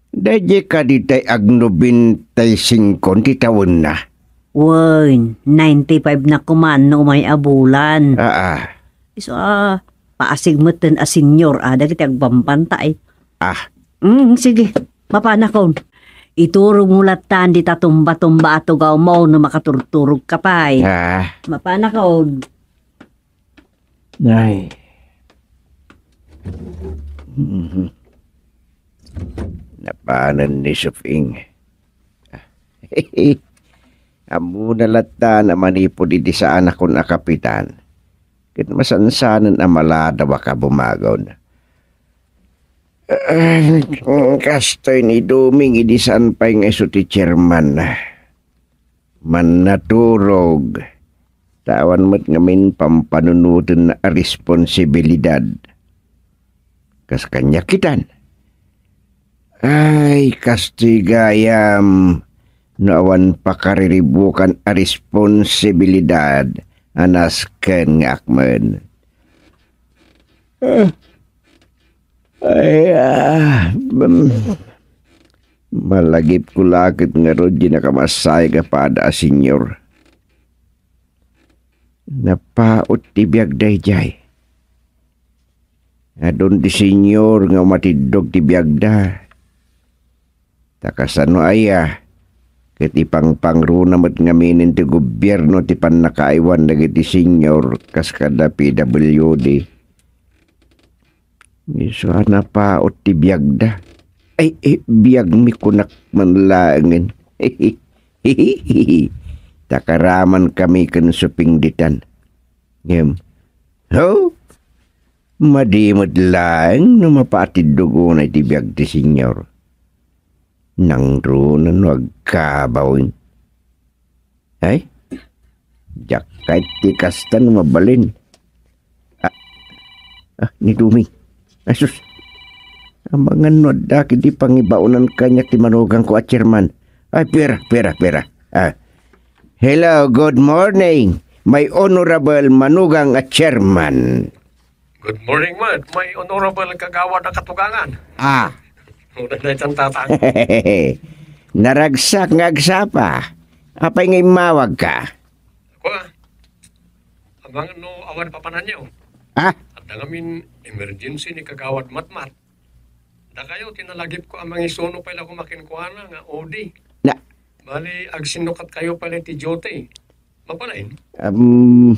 daydiay kadi tay agnobenta y singko ti tawenna? Wen, ninety-five na kuman no umay a bulan. Aa. Isu a, paasig metten a senior a dagiti agbambantay. Ah. Mm, sige. Mapanakon. Iturog mo latan dita tumba-tumba a tugawmo no makaturturog ka pay. Ah. Mapanakon. Ay. Mhm. Napanen ni Suping. Ammona latta a manipud iti saanakon a kapitan, ket masansanen a maladaw a kabumagon. Ah, kastoy ni Doming idi saan pay nga isu ti chairman. Mannaturog, ta awan met ngamin pampanunotenna a responsibilidad. Kas kaniak itan. Ay, kastoy gayam, no awan pakariribukan a responsibilidad a nasken nga akmen. Ah, ay, ah, mm, malagipko la ket ngarud ti nakamasayag a pada a senior. Napaut ti biag daydiay. Adun ti senior nga umatiddog ti biagda. Ta kasano aya, ket ipangpangruna met ngamin ti gobierno ti pannakaaywan dagiti senior kas kada P W D. Isu a napaut ti biagda. Ay, eh, biagmi kunak man laengen. Ta karamankami ken Suping ditan. Ngem, ho? Madi met laeng no mapaatiddog unay ti biag ti senior. Nangruna no agkabawen. Ay, diak kayat ti kasta no mabalin. Ah, ah, ni Doming. Ay, sus. Amangan no adda ket di pangibaonan kaniak ti manugangko a chairman. Ay, pira, pira, pira. Ah. Hello, good morning, my honorable manugang a chairman. Good morning met, my honorable kagawad a katugangan. Ah. Una na itang tatang. Naragsak nga agsapa. Apay nga immawagka? Kua, amangan no awan papananyo. Ah? Adda ngamin emergency ni kagawad Matmat. Dakayo ti nalagipko a mangisuno pay la koma kenkuana nga O D. Na. Bali, agsinnukatkayo pay la ti duty. Mapalain? Um,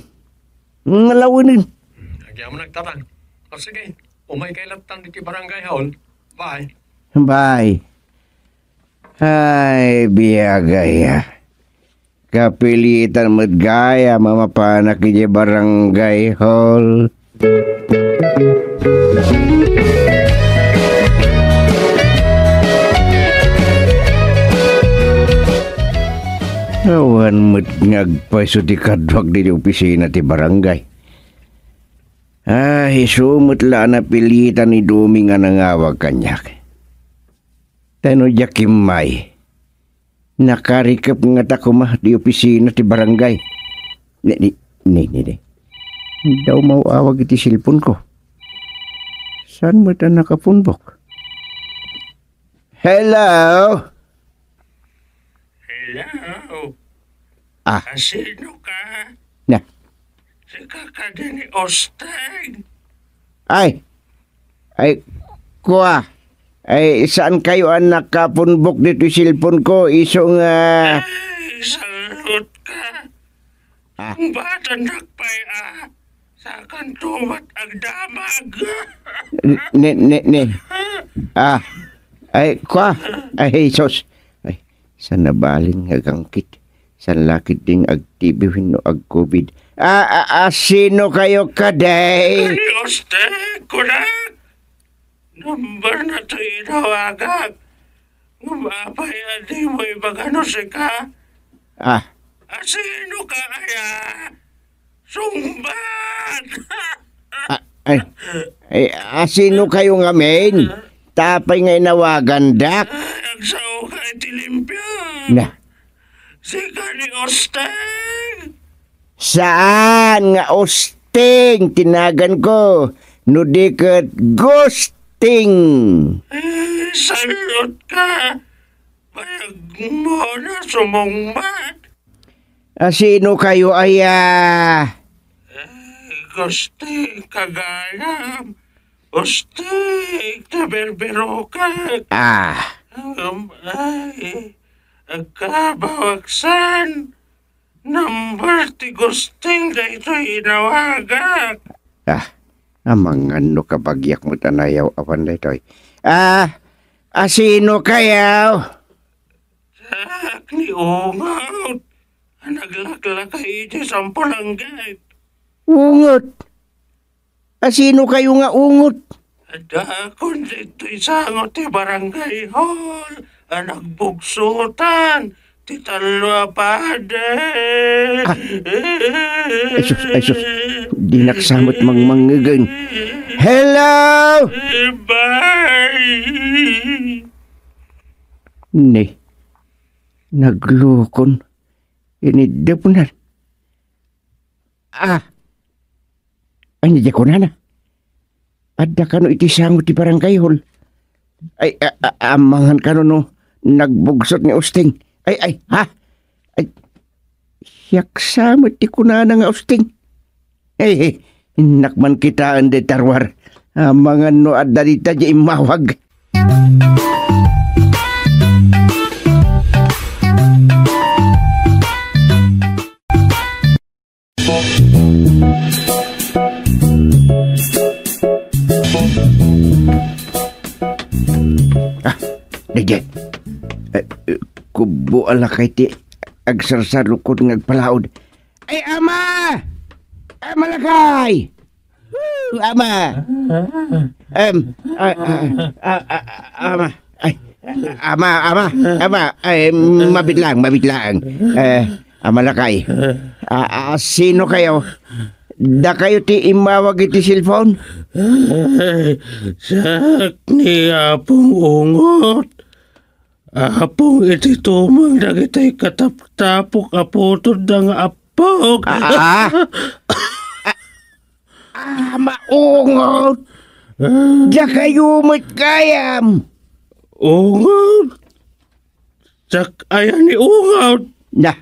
ngalawenen. Hmm, agyamanak, tatang. O, sige. Umay kay lattan diti barangay hall. Bye. Bye. Ay, biag aya. Kapilitan met gayam a mapanak idiay barangay hall. Awan met nga agpayso ti kaduak ditoy opisina ti barangay. Ah, isu met la a napilitan ni Doming a nangawag kaniak. Ta no diak immay, nakarikep ngata koma ti opisina ti barangay. Ni, ni, ni, ni, ni. Daw maawag iti cellphone ko. Saan met a nakapunbok? Hello? Hello? Ah. Asino ka? Na. Sika kadi ni Osteng? Ay. Ay, kua. Ay, saan kayo a nakapunbok ditoy cellphone ko? Isu nga Ay, salot ka. Ah. Batan dakpay, ah. Sakan tumat agdamag. Ne, ne, ne. Ah. Ay, kua. Ay, Jesus. Ay, saan nabalin nga agangkit? Saan lakit ding ag-T B wenno ag-COVID? Ah, ah, ah, sino kayo, kadey? Ay, Osteng, kunak. Number na to inawagak. Ngem apay a dimo ibaga no sika? Ah. Asino ka aya? Sungbat! Ah, ay, ay, asino kayo ngamin? Tapay nga inawagandak? Ay, agsao ka Ti limpio. Na. Sika ni Osting. Saan nga Osting ti naganko? No di ket Gusting. Eh, salot ka. Bayag mo na sumungbat. A, sino kayo aya? Eh, Gusting Kagayam. Gusting ti Berberukak. Ah. Um, ay, agkabawaksan. Number ti Gusting daytoy inawagak. Ah, amangan no kabagiak met a nayaw-awan daytoy. Ah, a, sino kayaw? Siak ni Ungot a naglaklakay iti Sampulanggit. Ungot? A, sino kayo nga Ungot? Adda kon ditoy sango ti barangay hall a nagbugsotan ti tallo a padi. Ah. Ay, sus, ay, sus. Dinak sa met mangmangngegen. Hello! Bye! Ne, naglukon. Iniddepnan. Ah. Ania diay kunana? Adda kano iti sango ti barangay hall. Ay, a, a, amangan kano no nagbugsot ni Usting. Ay, ay, ha? Ay, siak sa met ti kunana nga Usting. Ay, ay, innak man kitaen dayta ruar. Amangan no adda dita diay immawag. Ah, daydiay. Eh, eh, kubbo a lakay ti agsarsarukod nga agpalaod. Ay, ama! Ama lakay! Woo, ama! Em, ah, ah, ah, ah, ah, ama. Ay, ama, ama, ama. Ay, mabitlang, mabitlang. Eh, ama lakay. Ah, ah, sino kayo? Dakayo ti immawag iti cellphone? Ay, siak ni Apong Ungot. Apong iti tumeng dagiti kataptapok a putodda nga appok. Ah, ah, ah. Ah, maungot. Dakayo met gayam. Ungot? Siak aya ni Ungot? Na.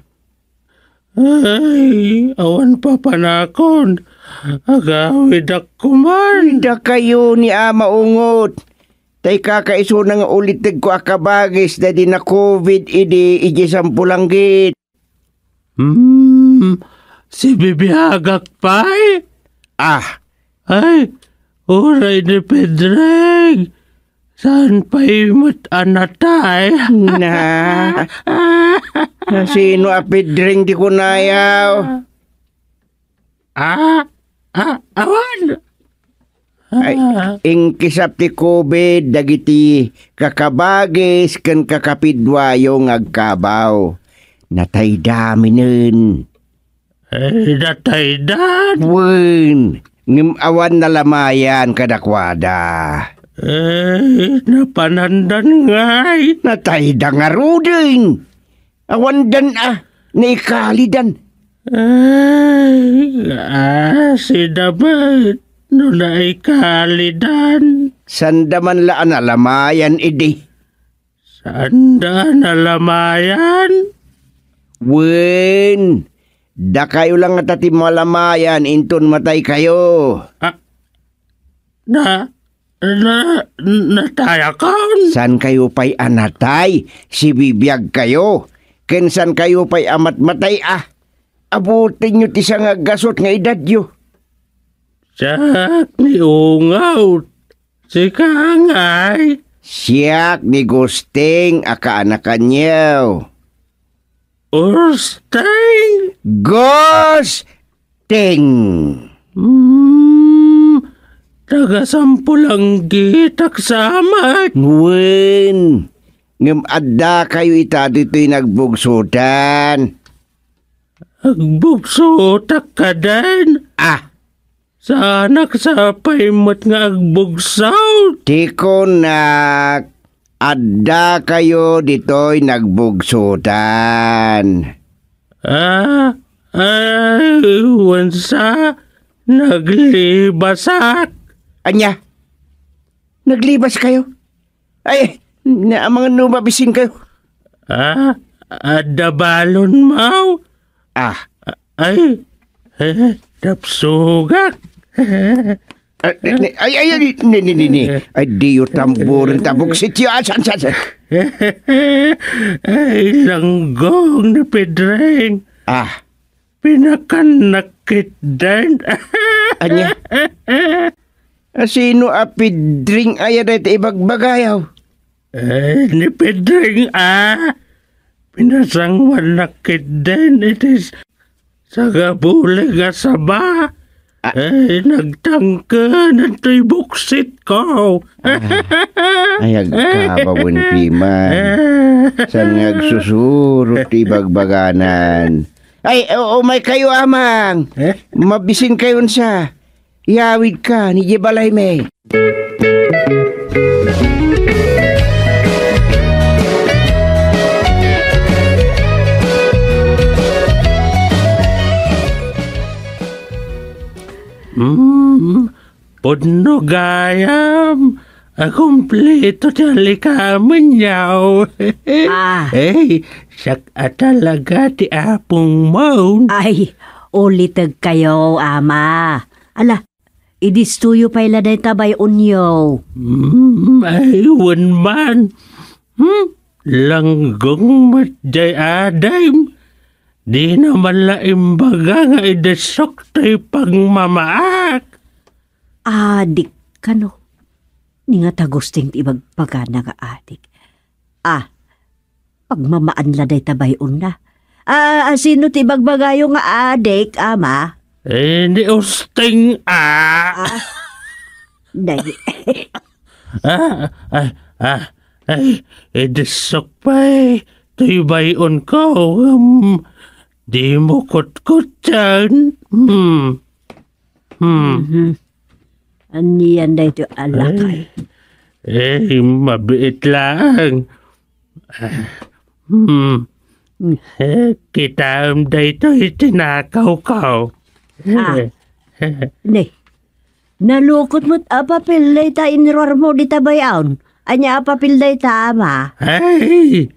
Ay, awan papanakon. Agawidak koman. Dakayo ni Ama Ungot. Tay kakaisuna nga ulitegko a kabagis daydi na-covid idi idiay Sampulanggit. Hmm, sibibiagak pay? Ah. Ay, uray ni Pedreng. Saan pay met a natay? Na. Sino a Pedreng ti kunayaw? Ah, ah, awan. Ay, ah. Inkisap ti covid dagiti kakabagis ken kakapiduayo nga agkabaw. Natayda minen. Ay, nataydan. Wen, ngem awan nalamayan kadakuada. Ay, napanandan ngay. Natayda ngaruden. Awandan a, naikalidan. Ay, asida met no naikalidan. Sanda man la a nalamayan idi. Sanda a nalamayan? Wen, dakayo la ngata ti malamayan inton mataykayo. Ah, na, Na, natayakon? Saankayo pay a natay, sibibiagkayo, ken saankayo pay a matmatay a. Abutenyo ti sangagasut nga edadyo. Siak ni Ungot. Sika ngay? Siak ni Gusting a kaanakanyo. Gusting? Gusting! Hmm, taga Sampulanggit, agsama. Wen, ngem adda kayo ita ditoy nagbugsotan. Agbugsotak kaden? Ah, Saanak sapay met nga agbugsaw. Ti kunak, Addakayo ditoy nagbugsotan. Ah, ay, wen sa, naglibasak. Ania? Naglibaskayo? Ay, naamangan no mabisinkayo. Ah, adda balonmaw? Ah. Ay, eh, napsugak. Ah, ni, ni, ay, ay, ay, ni, ni, ni, ni. Ay, diyo tamburen ta buksityo. Ah, san, san, san? Ay, langgong ni Pedreng. Ah. Pinakannak ketdin. Ania? Asino a Pedreng aya dayta ibagbagayo? Eh, ni Pedreng a. Pinasanguannak ketdin iti s-, sagabulig a saba. Ah. Eh, nagtangken toy buksitko. Ah. Ay, agkabawen piman. Saan nga agsusurot ti ibagbaganan? Ay, u-, umaykayo, amang. Eh? Mabisinkayon sa. Iyawidka, ni di balaymi. Mm, pudno gayam, a kumpleto ti alikamenyo. Ah. Ey, siak a talaga ti apongmo. Ay, ulitegkayo, ama. Ala, idistoyo pay la dayta bay-onyo. Mm, ay, wen man. Hmm? Langgong met jay adim. Dina man la imbaga nga idessok toy pagmamaak. Adik kano? Ni nga ta Gusting ti ibagbagana nga adik. Ah, pagmamaan la dayta bay-onna. Ah, sino ti ibagbagayo nga adik, ama? Eh, ni Usting, ah. Ah, dai. Ah, ah, ah, ay, idessok pay toy bay-onko, um, dimo kutkoten. Hmm. Hmm. Mhm. Anian daytoy a lakay? Ay, eh, mabiit laeng. Hmm. Hmm. Eh, kitaem daytoy tinakawko. Ah. Ne, nalukot met a papel dayta inruarmo dita bay-on. Ania a papel dayta, ama? Ay,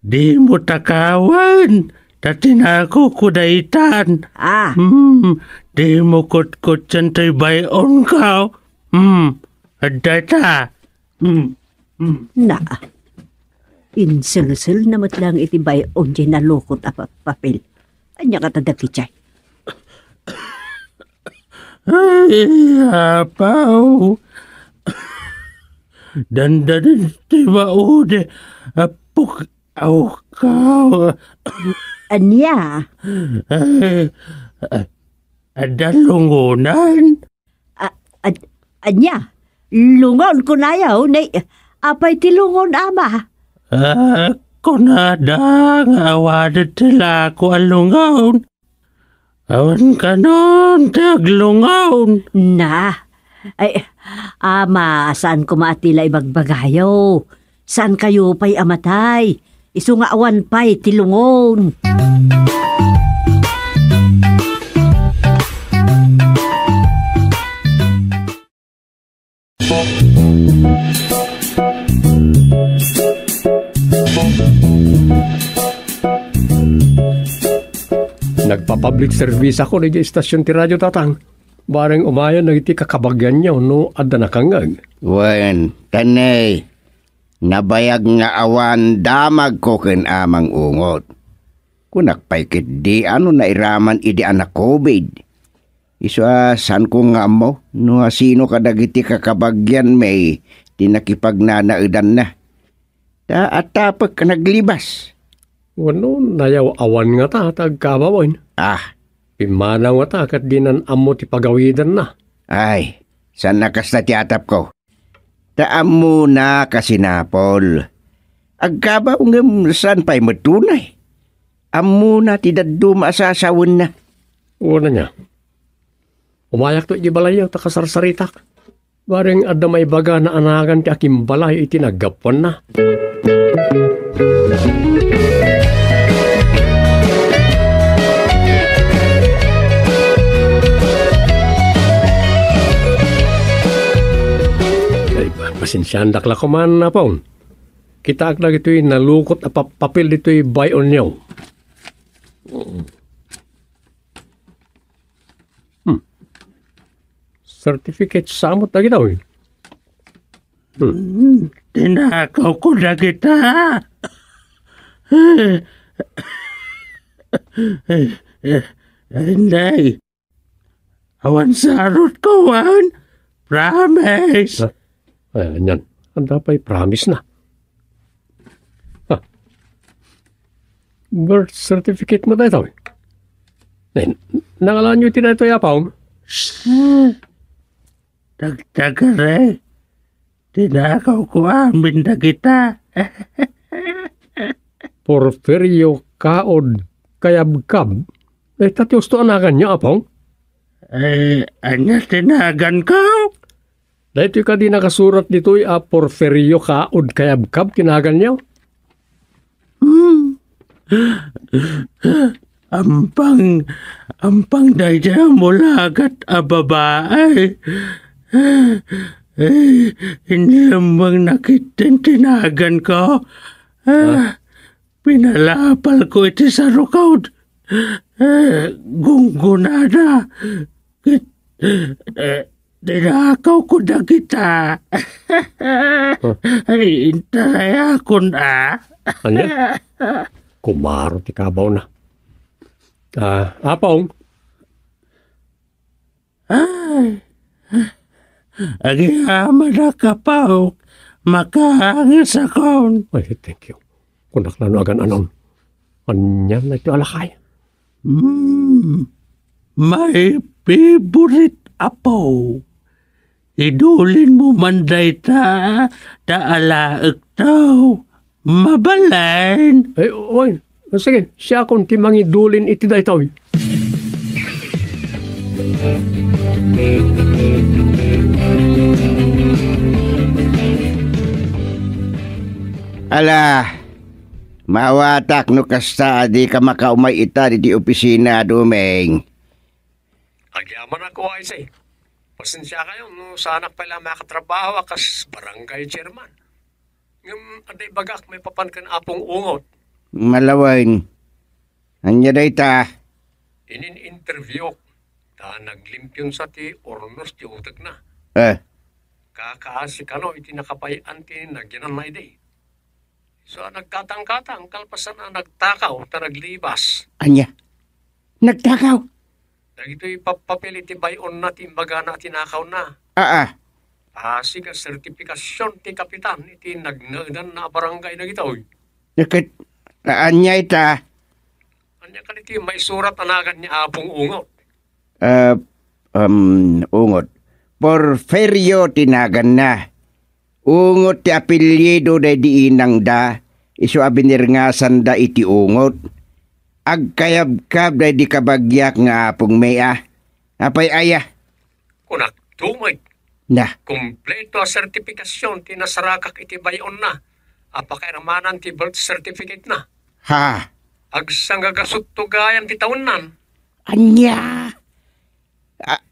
dimo takawen, ta tinakoko daytan. Ah. Hmm, dimo kutkoten toy bay-onko. Hmm, adda ta. Hmm, hmm. Na, inselselna met laeng iti bay-on jay nalukot a pa-, papel. Ania kadi dagiti jay? Ay, apaw. Dandanin ti maudi a puk-, aw ka. Ania? Ay, adda lungonan? A-, ad-, ania? Lungon kunayo, ne? Apay ti lungon, ama? Ah, kunada nga awanen ti lako a lungon. Awan kanon ti aglungon. Na, ay, ama, saan koma a ti la ibagbagayo. Saan kayo pay a matay. Isu nga awan pay ti lungon. Nagpa-public service ako dagiti estasion ti radio, Tatang. Bareng umayon dagiti kakabagianyo no adda nakangngeg. Wen, ta ne, nabayag nga awan damagko ken Amang Ungot. Kunak pay ketdi a no nairaman idi a na-covid. Isu a saanko nga ammo no asino kadagiti kakabagianmi ti nakipagnanaedanna. Ta attapek a naglibas. Wenno, nayaw-awan ngata ta agkabawen. Ah. Pimmanaw ngata ket dinan ammo ti pagawidanna. Ay, saan a kasta ti atapko. Ta ammona a sinapul. Agkabaw ngem saan pay met unay. Ammona ti dadduma a sasawenna. Wen ania. Umayakto idiay balayyo ta kasarsaritak. Bareng adda maibaga naanagan ti akimbalay iti naggapuanna. Ay, pa-, pasensiaandak la koman, Apong. Kitaak dagitoy nalukot a pa-, papel ditoy bay-onyo. Hmm. Certificate sa met dagita, oy. Hmm. Hmm, tinakaw ko dagita. Inday, awan sarot ko, wan. Promise. Ha? Ay, anian. Adda pay promise na. Ha? Birth certificate mo daytoy. Eh, nangalanyo ti daytoy, Apong? Dagdagare. Tinakaw ko amin dagita. Porfirio Kaod Kayabkab. Eh, ta ti usto a naganyo, Apong? Eh, ania ti naganko? Daytoy kadi nakasurat ditoy a Porfirio Kaod Kayabkab ti naganyo? Hmm. Ampang, ampang daydi a mulagat a babae. Eh, inlemmengna ketdin ti naganko. Ah, pinalapalko iti sarukod. Eh, gunggonada. Ket, eh, dinakaw ko dagita. Ay, intarayakon, ah. Ania? Kumaro ti kabawna. Ah, Apong? Ay, agyamanak, Apong. Makaangesakon. Ay, thank you. Kunak la no agan-anon. Ania daytoy a lakay? Hmm, my favorite, Apo. Idulinmo man dayta, ta alaekto. Mabalin? Ay, oy. Sige, siakon ti mangidulin iti daytoy. Ala, maawatak no kasta a dika makaumay ita ditoy opisina, Doming. Agyamanak, O I C. Pasensiakayo no saanak pay la makatrabaho a kas barangay chairman. Ngem adda ibagak maipapan ken Apong Ungot. Malawen. Ania dayta? Inin-interviewak, ta naglimpionsa ti urnos ti utekna. Eh. Kakaasi kano iti nakapay-an ti nagyananna idi. Isu a nagkatangkatang kalpasan a nagtakaw ta naglibas. Ania? Nagtakaw? Dagitoy pappapil iti bay-onna ti imbagana a tinakawna. Aa. Pasig a sertipikasion ti kapitan iti nagnaedanna a barangay dagitoy. Ket, ania ita? Ania kadi ti maisurat a nagan ni Apong Ungot? Ah, um, Ungot. Porfirio ti naganna. Ungot ti apelyido daydi inangda, isu a binirngasanda iti Ungot. Agkayabkab daydi kabagiak nga apongmi a. Apay aya? Kunak, Doming. Na. Kompleto a sertipikasion ti nasarakak iti bay-onna a pakairamanan ti birth certificate-na. Ha? Agsangagasutto gayam ti tawennan. Ania? Ah,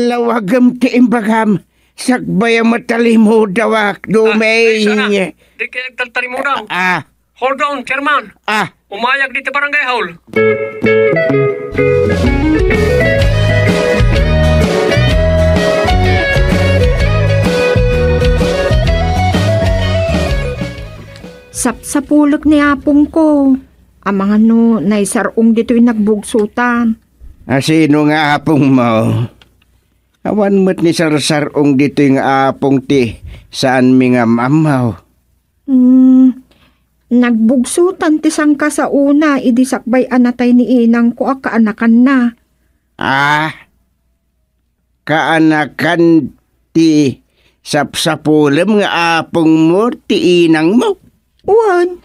lawagem ti imbagam. Sakbayam a talimudawak, Doming. Ah, ay, sana. Di kay agtaltalimudaw. Ah. Hold on, Chairman. Ah. Umayag ditoy barangay hall. Sapsapulek ni apongko. Amangan no naisar-ong ditoy nagbugsotan. A, sino nga apongmo? Awan met nisarsar-ong ditoy nga apong ti saanmi nga maammo. Hmm, nagbugsotan ti sangkasaona idi sakbay a natay ni inangko a kaanakanna. Ah, kaanakan ti sapsapulem nga apongmo ti inangmo? Wen,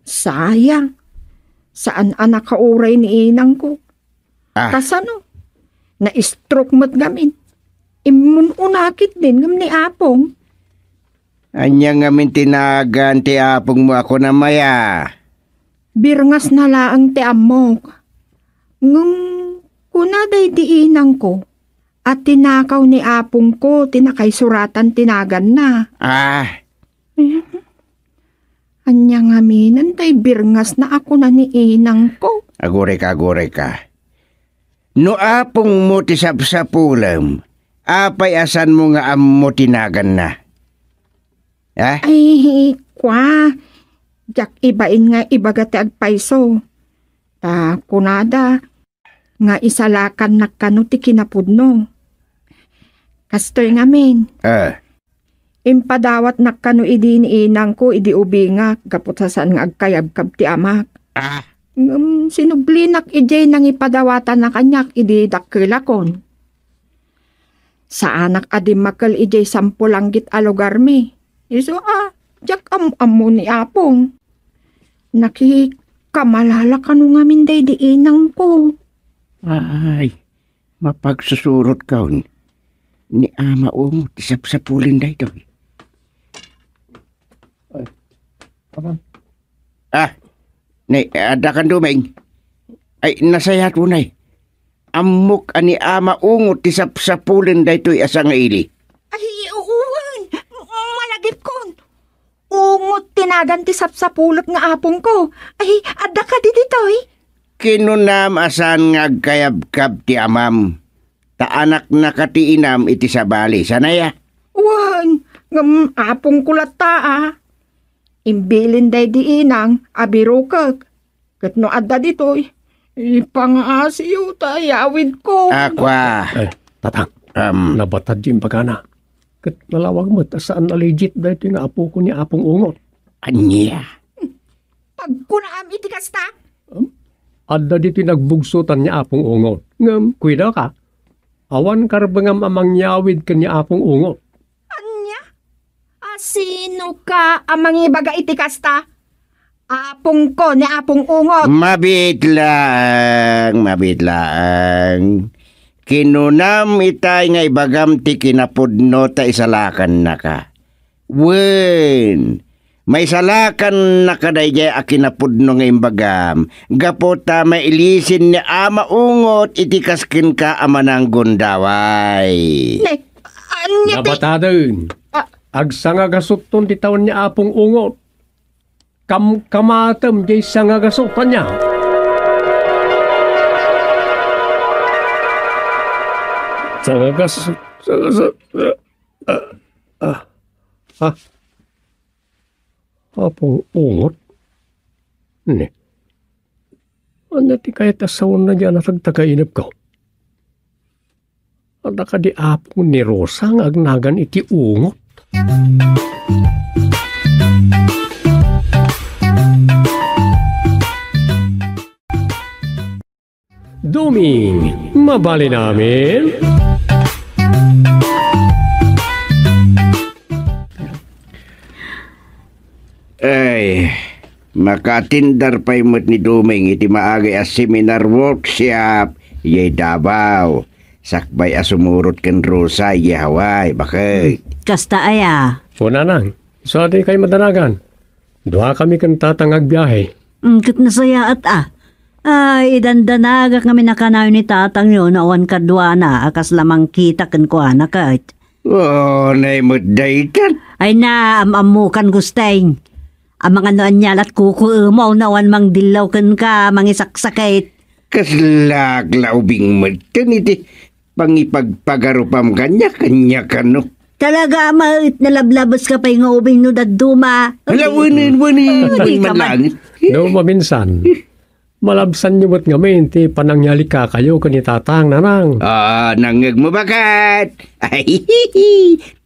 sayang. Saan a nakauray ni inangko. Ah. Kasano? Na-stroke met gamin. Immun-una ketdin ngem ni Apong. Ania ngamin ti nagan ti apongmo a kunam aya? Birngasna laeng ti ammok. Ngem kuna daydi inangko a tinakaw ni apongko ti nakaisuratan ti naganna. Ah. Ania ngamin tay birngasna a kuna ni inangko? Agurayka, agurayka. No apongmo ti sapsapulem, apay a saanmo nga ammo ti naganna? Ha? Ay, kua, diak ibain nga ibaga ti agpayso. Ta kunada nga isalakannak kano ti kinapudno. Kastoy ngamin. Ah. Impadawatnak kano idi ni inangko idi ubingak gapu ta saan nga agkayabkab ti amak. Ah. Ngem sinublinak idiay nangipadawatanna kaniak idi dakkelakon. Saanak a dimmakel idiay sampo langgit a lugarmi. Isu a, diak am-ammo ni Apong. Nakikamalala kano ngamin daydi inangko. Ay, mapagsusurotkon. Ni Ama Ungot ti sapsapulen daytoy. Ay, aman. Ah, ni, adda kan Dumeng. Ay, nasayaat unay. Ammok a ni Ama Ungot ti sapsapulen daytoy a sangaili. Ay, wen, malagipkon. Ungot ti nagan ti sapsapulet nga apongko. Ay, adda kadi ditoy? Kinunam a saan nga agkayabkab ti amam. Ta anaknaka ti inam iti sabali. Saan aya? Wen, ngem apongko latta a. Imbilin daydi inang a birukek. Ket no adda ditoy, ipangaasiyo ta yawidko. Akua. Eh, Tatang, Am. Nabatad ti imbagana. Ket nalawag met a saan a legit daytoy nga apoko ni Apong Ungot. Ania? Pagkunaam iti kasta? Am, adda ditoy nagbugsotan ni Apong Ungot. Ngem, kuidaka, awan karbengam a mangyawid ken ni Apong Ungot. Ania? A, sinoka a mangibaga iti kasta? Apongko ni Apong Ungot. Mabiit laeng, mabiit laeng. Kinunam itay nga ibagam ti kinapudno ta isalakannaka. Wen, maisalakannaka daydiay a kinapudno nga imbagam, gapu ta mailisin ni Ama Ungot iti kas kenka a mananggundaway. Ne, ania ti Nabataden. Ah. Agsangagasutton ti tawen ni Apong Ungot. Kamkamatem diay sangagasut, ania? Sangagas-, sangagas-, ah, ah, ah. Apong Ungot? Ne. Ania ti kayat a sawenna diay a natagtagainepko? Adda kadi apong ni Rosa nga agnagan iti Ungot? Duming, mabalin amin? Ay, makaatindar pay met ni Duming iti maagay a seminar workshop idiay Davao. Sakbay a sumurot ken Rosa idiay Hawaii, baket. Kasta aya? O, nanang, isu a dikay madanagan. Duakami ken tatang agbiahe. Mm, ket nasayaat a. Ay, idandanagak ngamin a kanayon ni tatangyo no awan kaduana a kasla mangkita kenkuana ket. O, nay met daytan. Ay na, am-ammokan, Gusteng. Amangan no ania lat kukuemaw no awan mangdillaw kenka, mangisaksakit. Kaslak la ubing metten iti pangipagpagarupam kaniak, ania kano? Talaga met, nalablabeska pay nga ubing no dadduma. Hala, wen, wen, wen, Ah, wen di ka man man. Langit. No, maminsan, malabsanyo met ngamin ti panangyalikakayo ken ni Tatang, nanang. Ah, nangngegmo, baket. Ay,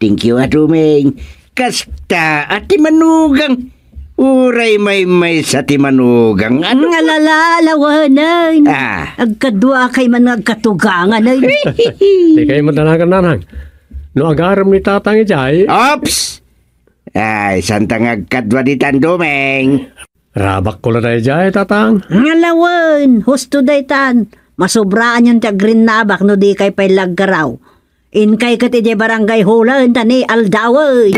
thank you, a Duming. Kasta a ti manugang. Uray maymaysa ti manugang. Ano? Nga lalalawanen. Ah. Agkaduakay man nga agkatugangan, ay. Dikay madanagan, nanang. No agarem ni Tatang idiay. Ops! Ay, santa nga agkadua ditan, Duming. Rabakko la daydiay, Tatang. Ngalawen, husto daytan. Masobraanyon ti agrinnabak no dikay pay laggaraw. Inkay ket idiay barangay hulen ta ni aldawen.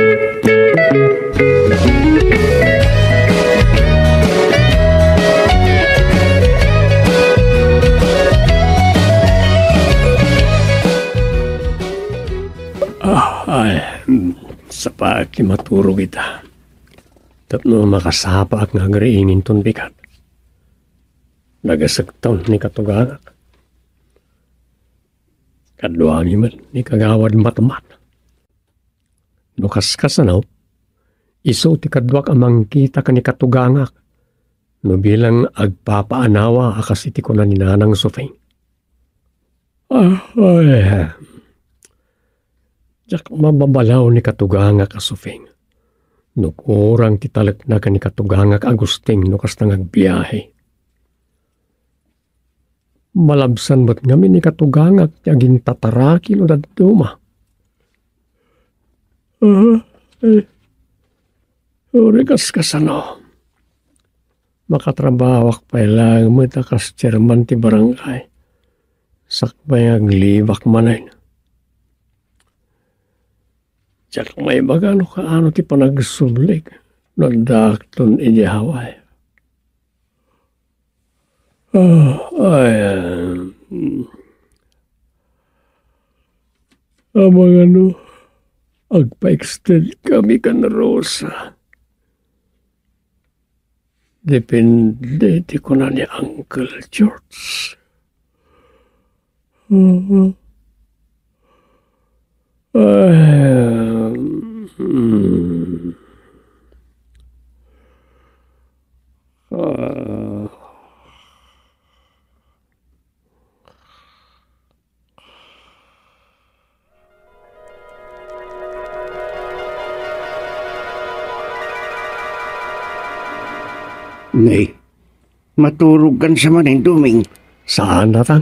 Ah, ay, mm, sapa ti maturog ita. Tapno makasapaak nga agriinginton bigat. Nagasekton ni katugangak. Kaduami met ni kagawad Matmat. No kaskasano, isu ti kaduak a mangkita ken ni katugangak no bilang agpapaanawa a kas iti kuna ni Nanang Sufing. Ah, ay, diak mababalaw ni katugangak a Sufing. No kurang ti talekna ken ni katugangak Agustin no kasta nga agbiahe. Malabsan met ngamin ni katugangak ti agintataraki no dadduma. Ah, eh, uri kaskasano. Makatrabahoak pay laeng met a kas chairman ti barangay. Sakbay nga aglibak manen. Diak maibaga no kaano ti panagsublik no addaakton idiay Hawaii. Ah, ay, ah, mm. Amangan no agpa-extend kami kan Rosa. Depende ti kuna ni Uncle George. Mhm. Ah, mm. Ah. Nay, maturogkan sa manen, Doming. Saan, Natang.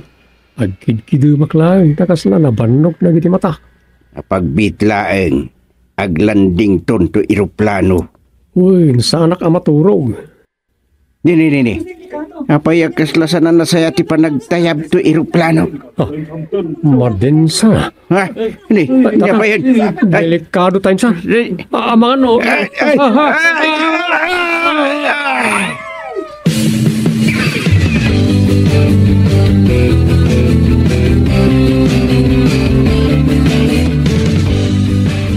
Agkidkidemak laeng ta kasla nabannog dagiti matak. Apagbiit laeng, aglandington to eroplano. Uy, saanak a maturog. Nini, nini. Apay a kasla saan a nasaya ti panagtayab to eroplano? Ah, madin sa. Ha? Ni, Ay, ni, apay yan? Ay. Delikado tayo sa. Ni. Ah, amangan, oh. Ay, ay, Ah, ah, ay, ah, ay, ay, ay.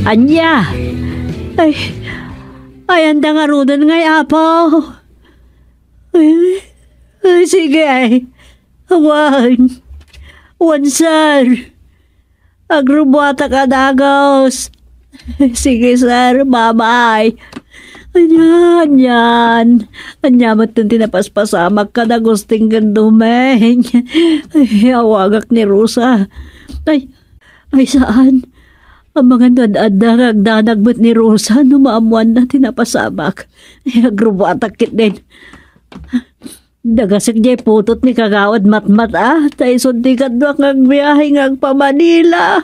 Ania? Ay, ay, anda ngaruden ngay, Apo? Ay, ay, sige, ay. Wen. Wen, sir. Agrubuatak a dagus. Sige, sir. Bye-bye. Ania, ania. Ania met ti napaspasamak kada Agustin ken Doming. Ay, awagak ni Rosa. Ay, ay, saan? Amangan no ad-adda nga agdanag met ni Rosa no maammuanna ti napasamak. Ay, agrubuatak ketdin. Dagasek diay putot ni Kagawad Matmat, a, ta isu ti kaduak nga agbiahe nga agpa-Manila.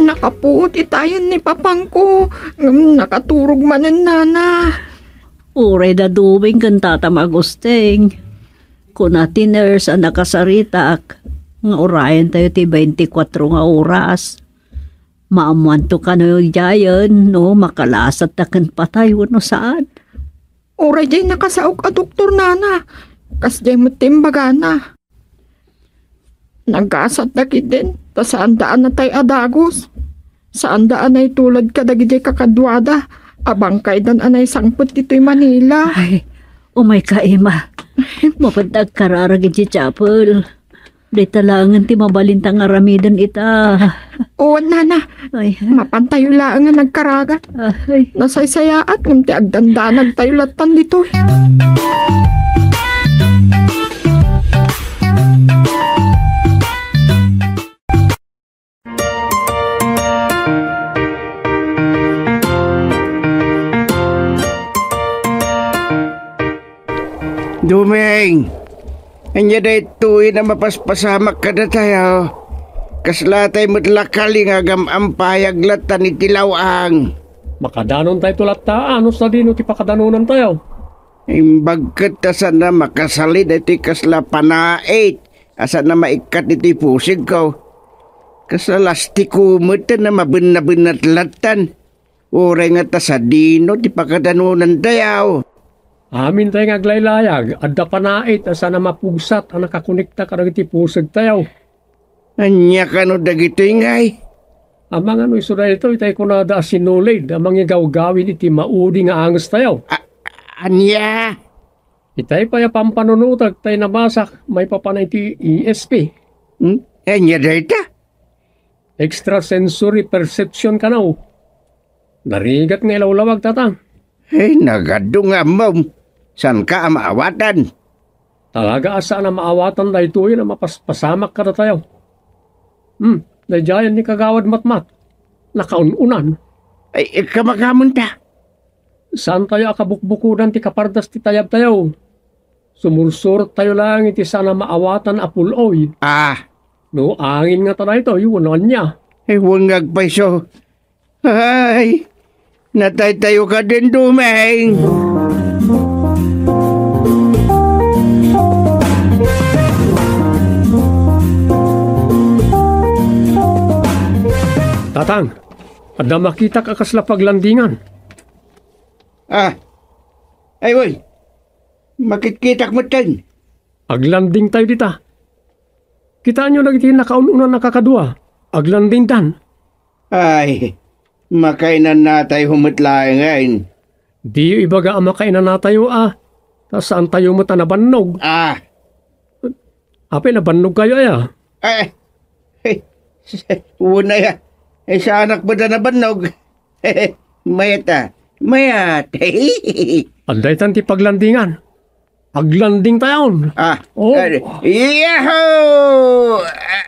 Nakapuot itayen ni papangko, ngem nakaturog manen nana. Uray da Doming ken Tatam Agustin. Kuna ti nurse a nakasaritak nga urayen tayo ti twenty-four nga oras. Maammuanto kano idiayen no makalasat ta ken patay wenno saan. Uray diay nakasaok a doktor, nana. Kasdiay met ti imbagana. Naggasat dagidin, ta saanda a natay a dagus. Saanda a naitulod kadagiti kakaduada a bangkaydan a naisangpet ditoy Manila. Ay, umayka, Emma. Mapanda agkararag iti chapel. Dayta laengen ti mabalinta nga aramiden ita. Wen, nana. Ay. Mapantayo laeng nga nagkararag. Ay. Nasaysayaat ngem ti agdandanagtayo lattan ditoy. Doming! Ania daytoy a mapaspasamak kadatayo? Kasla tay met lakali nga agam-ampayag lattan iti law-ang. Makadanontayto latta, a, no sadino ti pakadanonantayo. Imbag ket ta saan a makasali daytoy kasla panait a saan a maikkat ditoy pusigko. Kasla lastiko met a mabenna-bennat lattan. Uray nga ta sadino ti pakadanonantayo. Amintay nga aglaylayag, adda panait a saan a mapugsat a nakakonekta kadagiti pusigtayo. Ania kano dagitoy ngay? Amangan no isu daytoy, tay kunada a sinulid a mangigawgawid iti maudi nga angestayo. A-, ania? Itay pay a pampanunotek tay nabasak maipapan iti E S P. Hmm? Ania dayta? Extrasensory perception kano. Narigat nga ilawlawag, Tatang. Ay, nagadu nga ammom. Saanka a maawatan? Talaga a saan a maawatan daytoy a mapaspasamak kadatayo. Hmm, daydiayen ni Kagawad Matmat. Nakaun-unan. Ay, kamakamunta. Saantayo a kabukbukodan ti kapardas ti tayabtayo. Sumursurottayo laeng iti saan a maawatan a pul-oy. Ah. No angin ngata daytoy, wenno ania? Ay, wen nga agpayso. Ay, nataytayo kadin, Dumeng. Tatang, adda makitak a kasla paglandingan. Ah. Ay, wen. Makitkitak metten. Aglandingtayo dita. Kitaenyo dagiti nakaun-unan a kakadua. Aglandingdan. Ay, makainanatayo met laengen. Diyo ibaga a makainanatayo a, ta saantayo met a nabannog. Ah. Apay, nabannogkayo aya? Eh, eh, wen aya, eh, saanak met a nabannog. Mayat a, mayat. Adda itan ti paglandingan. Aglandingtayon. Ah, oh. Eh, yahoo! Ah,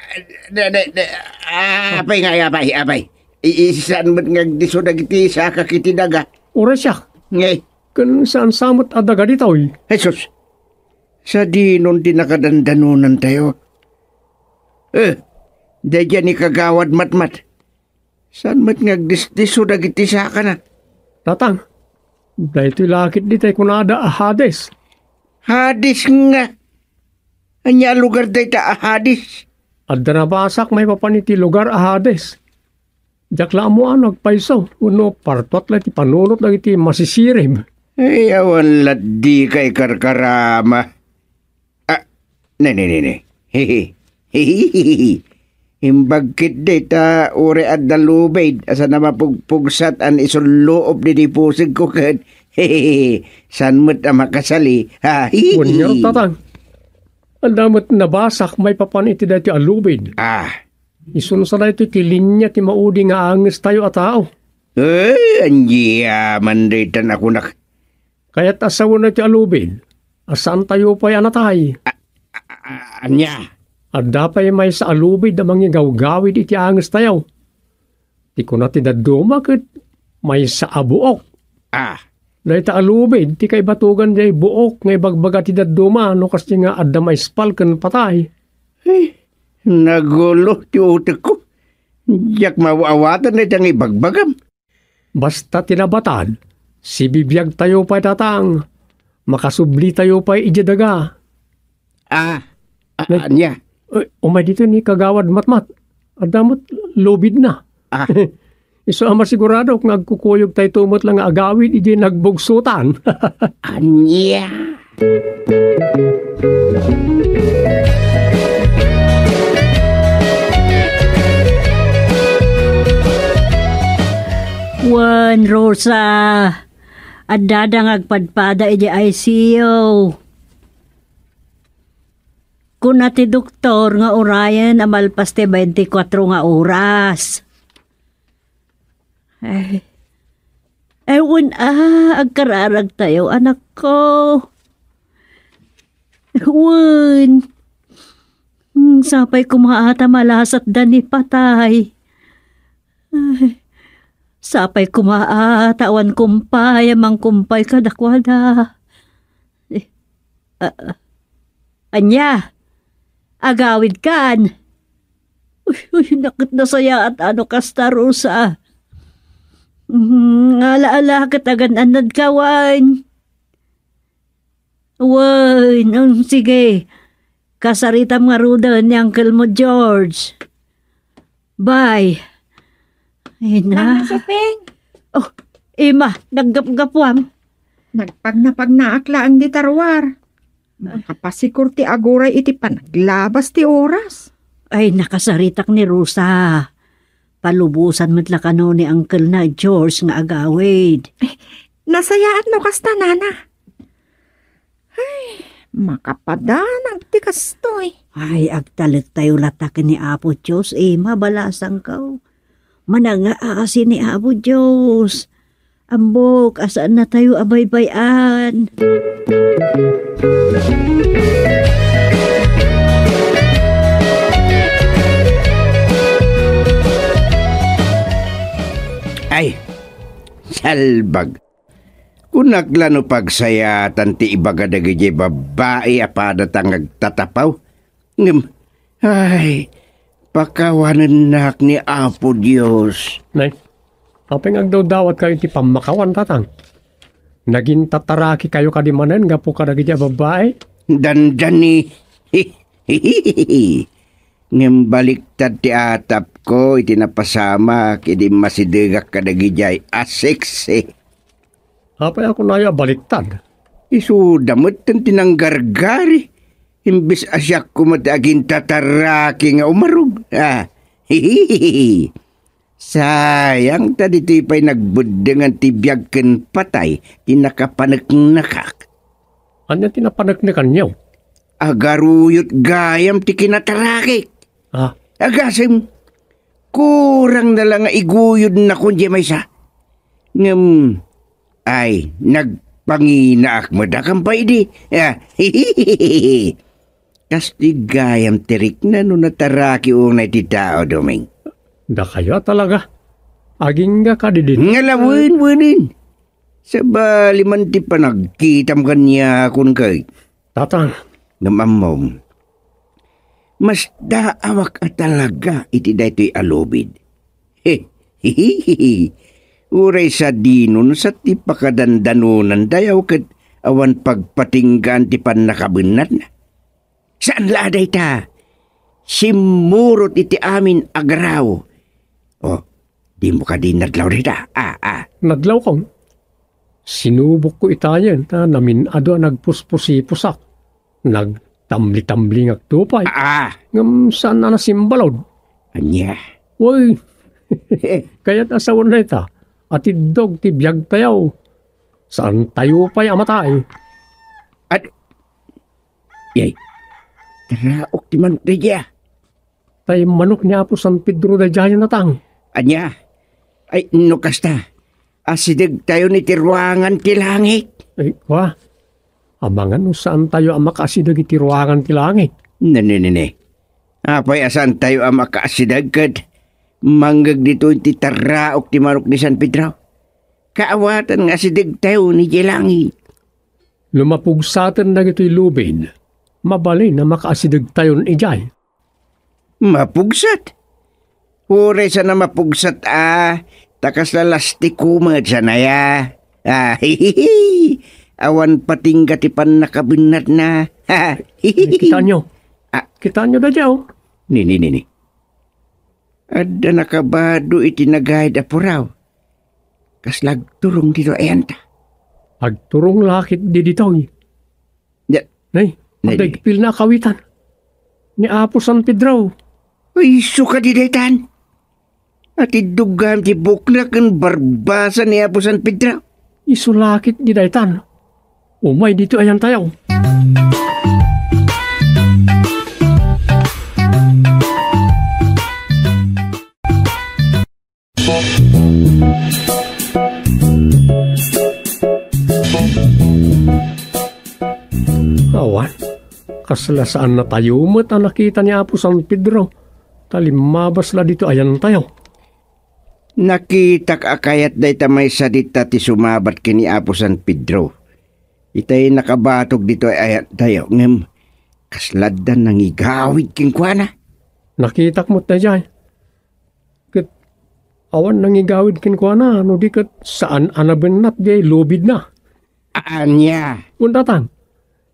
da, da, da, ah, apay nga, apay, apay. I-, i-, saan met nga agdisso dagiti saka iti daga? Uray siak. Ngay. Ken saan sa met a daga ditoy? Jesus. Sadinon ti nakadandanonantayo? Eh, daydiay ni Kagawad Matmat. Saan met nga agdisdisso dagiti sakana? Tatang, daytoy la ketdi tay kunada a Hades. Hades nga? Ania a lugar dayta a Hades? Adda nabasak maipapan iti lugar a Hades. Diak la ammo a no agpayso wenno partuat la iti panunot dagiti masisirib. Ay, awan lat dika ikarkarama. Ah, ne, ne, ne, ne. Imbag ketdi ta uray adda lubid a saan a mapugpugsat a isulluop ditoy pusigko ket saan met a makasali. Ha? Wen ngarud, Tatang. Adda met nabasak maipapan iti daytoy a lubid. Ah. Isu sa daytoy ti linia ti maudi nga angestayo a tao. Eh, ania man daytan a kunak? Kayat a sawen daytoy a lubid, a saantayo pay a natay. A-, a-, a-, ania? Adda pay maysa a lubid a mangigawgawid iti angestayo. Ti kuna ti dadduma ket maysa a buok. Ah. Dayta a lubid ti kaibatugan diay buok nga ibagbaga ti dadduma no kasdi nga adda maispal ken patay. Eh, nagulo ti utekko. Diak maaw-awatan dayta nga ibagbagam. Basta ti nabatad, sibibiagtayo pay, Tatang. Makasublitayo pay idiay daga. Ah, a-, Nay-, ania? Eh, umay ditoy ni Kagawad Matmat. Adda met lubidna. Ah. Isu a masigurado nga agkukuyogtayto met la nga agawid idiay nagbugsotan. Ania? Wen, Rosa, addada nga agpadpada idiay I C U. Kuna ti doktor nga urayen a malpas ti twenty-four nga oras. Ay, ay, wen a, agkararagtayo, anakko. Wen. Hmm, sapay koma a ta malasatda ni patay. Ay, sapay koma a ta awan kumpay a mangkumpay kadakuada. Eh, ah, ania? Agawidkan? Uy, uy, naket nasayaat a no kasta, Rosa. Mhm, ala-ala ket agan-annadka wen. Wen, mm, sige. Kasaritam ngaruden ni uncle mo, George. Bye. Ay na. Mama Sopeng. Oh, Emma, naggapgapuam. Nagpagnapagnaak laeng dita ruar. Makapasikor ti aguray iti panaglabas ti oras. Ay, nakasaritak ni Rosa. Palubosan met la kano ni uncle na George nga agawid. Nasayaat no kasta, nana. Ay, makapadanag ti kastoy. Ay, agtalektayo latta ken ni Apo Dios, Emma, balasangko. Manangaasi ni Apo Dios. Ammok a saannatayo a baybay-an. Ay, salbag. Kunak la no pagsayaatan ti ibaga dagidiay babbai a padata nga agtatapaw. Ngem, ay, pakawanennak ni Apo Dios. Nay, apay nga agdawdawatkayo iti pammakawan, tatang? Nagintatarakikayo kadi manen gapu kadagidiay babbai? Dandani. Ngem baliktad ti atapko iti napasamak idi immasidegak kadagidiay a seksi. Apay a kunayo a baliktad? Isuda met ti nanggargari. Imbes a siak koma ti agintataraki nga umarog. Ah, hihihihi. Sayang ta ditoy pay nagbeddengan ti biag ken patay ti nakapaneknekak. Ania ti napaneknekanyo? Agaruyot gayam ti kinatarakik. Ah. Agasem, kurang na la nga iguyodnakon diay maysa. Ngem, ay, nagpanginaak met a kan pay idi. Ah, kastoy gayam ti rikna no nataraki unay ti tao, Doming. Dakayo a talaga. Agingga kadi ditoy. Ngala wen, wenen. Sabali man ti panagkitam kaniakon kay. Tatang. Ngem ammom, masdaawak a talaga iti daytoy a lubid. He, hihihihi. Uray sadino no sa ti pakadandanonantayo ket awan pagpatinggaan ti pannakabennatna. Saan la a dayta? Simmurot iti amin a garaw. Oh, dimo kadi nadlaw dayta? Ah, ah. Nadlawko. Sinubokko itayen ta namin-adu a nagpuspusipusak. Nagtamli-tamlingakto pay. Ah, ah. Ngem saan a nasimbalud. Ania? Wen, kayat a sawen dayta. Atiddog ti biagtayo. Saantayo pay a matay. Ad-, Yay. Taraok ti manok daydiay, ah. Tay manok ni Apo San Pedro daydiay, Tatang. Ania? Ay, no kasta, asidegtayon iti ruangan ti langit. Ay, kua? Amangan no saantayo a makaasideg iti ruangan ti langit. Nene, nene. Apay a saantayo a makaasideg ket mangngeg ditoy ti taraok ti manok ni San Pedro? Kaawatan nga asidegtayon idiay langit. No mapugsaten dagitoy lubid, mabalin a makaasidegtayon idiay. Mapugsat? Uray saan a mapugsat a, ta kasla lastiko met saan aya. Ah, hihihi. Awan patingga ti pannakabennatna. Ha, hihihi. Kitaenyo? Ah. Kitaenyo daydiay, oh. Nini, nini. Adda nakabado iti nagayad a puraw. Kasla agturong ditoy ayanta. Agturong la ketdi ditoy. Ya. Nay, nay, adda nay. Agpilna a kawitan. Ni Apo San Pedro. Ay, isu kadi daytan. Atiddog gayam ti bukna ken barbasa ni Apo San Pedro. Isu la ketdi daytan. Umay ditoy ayantayo. Awan, kasla saannatayo met a nakita ni Apo San Pedro, ta limmabas la ditoy ayantayo. Nakitak a kayat dayta maysa dita ti sumabat ken ni Apo San Pedro. Itay nakabatog ditoy ayantayo, ngem kasla adda nangigawid kenkuana. Nakitak met daydiay. Ket Awan nangigawid kenkuana, no di ket saan a nabennat diay lubidna. Ania? Kuntatang,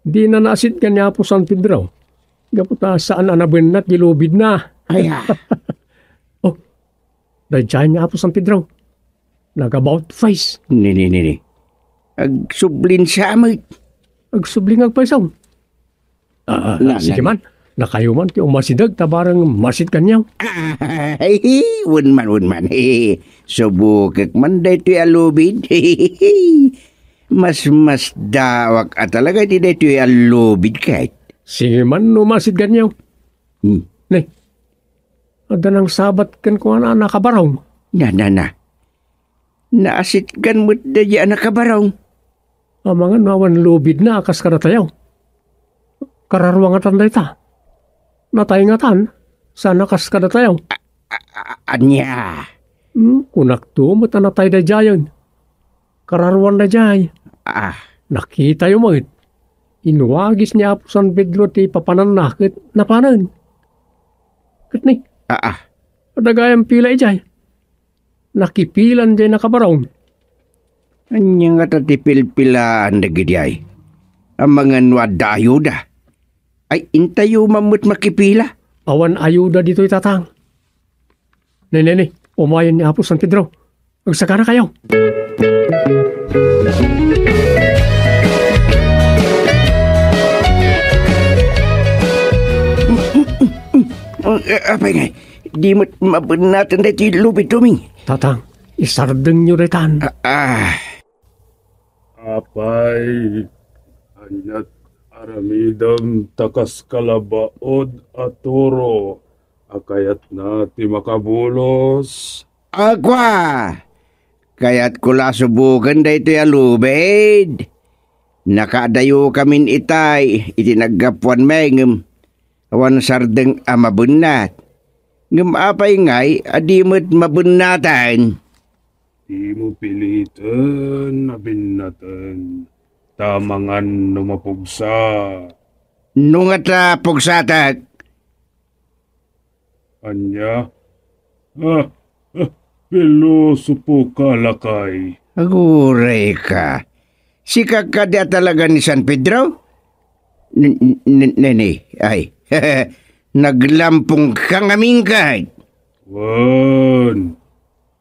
dina naasitgan ni Apo San Pedro. Gapu ta saan a nabennat diay lubidna. Aya. Oh, daydiay ni Apo San Pedro. Nag-about face. Nini, nini. Agsublinsa met. Agsubling agpayso. Ah, ah, na, sige na, man. Nakayo man ti umasideg ta bareng maasitganyo. Ay, wen man, wen man. Subokek man daytoy a lubid. Mas, mas dawak a talaga ti daytoy a lubid ket. Sige man no maasitganyo. Hmm. Ne, adda nangsabat kenkuana a nakabarong. Na, na, na. Naasitgan met daydiay a nakabarong. Amangan no awan lubidna a kas kadatayo. Kararua ngatan dayta. Natay ngatan, saan a kas kadatayo. A-, a-, a-, ania? Hmm, kunakto met a natay daydiayen. Kararuan daydiay. Ah. Nakitayo met. Inwagis ni Apo San Pedro ti papananna ket napanen. Ket ni, ah, ah, adda gayam pila idiay. Nakipilan diay nakabarong. Ania ngata ti pilpilaan dagidiay? Amangan no adda ayuda. Ay, intayo man met makipila. Awan ayuda ditoy, Tatang. Ne, ne, ne, umayen ni Apo San Pedro. Agsakanakayo. Eh, apay ngay, di met mabennaten daytoy lubid, Doming. Tatang, isardengyo daytan. Ah, ah. Apay, aniat aramidem ta kas kalabaod a toro a kayatna ti makabulos? Akua! Kayatko la suboken daytoy a lubid. Nakaadayokamin itay iti naggapuanmi ngem awan sardeng a mabennat. Ngem apay ngay a di met mabennaten? Dimo piliten a bennaten, ta amangan no mapugsa. No ngata pugsatek? Ania? Ah, ah, pilosopo ka, lakay. Aguray ka. Sika kadi a talaga ni San Pedro? N-, n-, n-, nene, ay. Naglampong ka ngamin ket. Wen,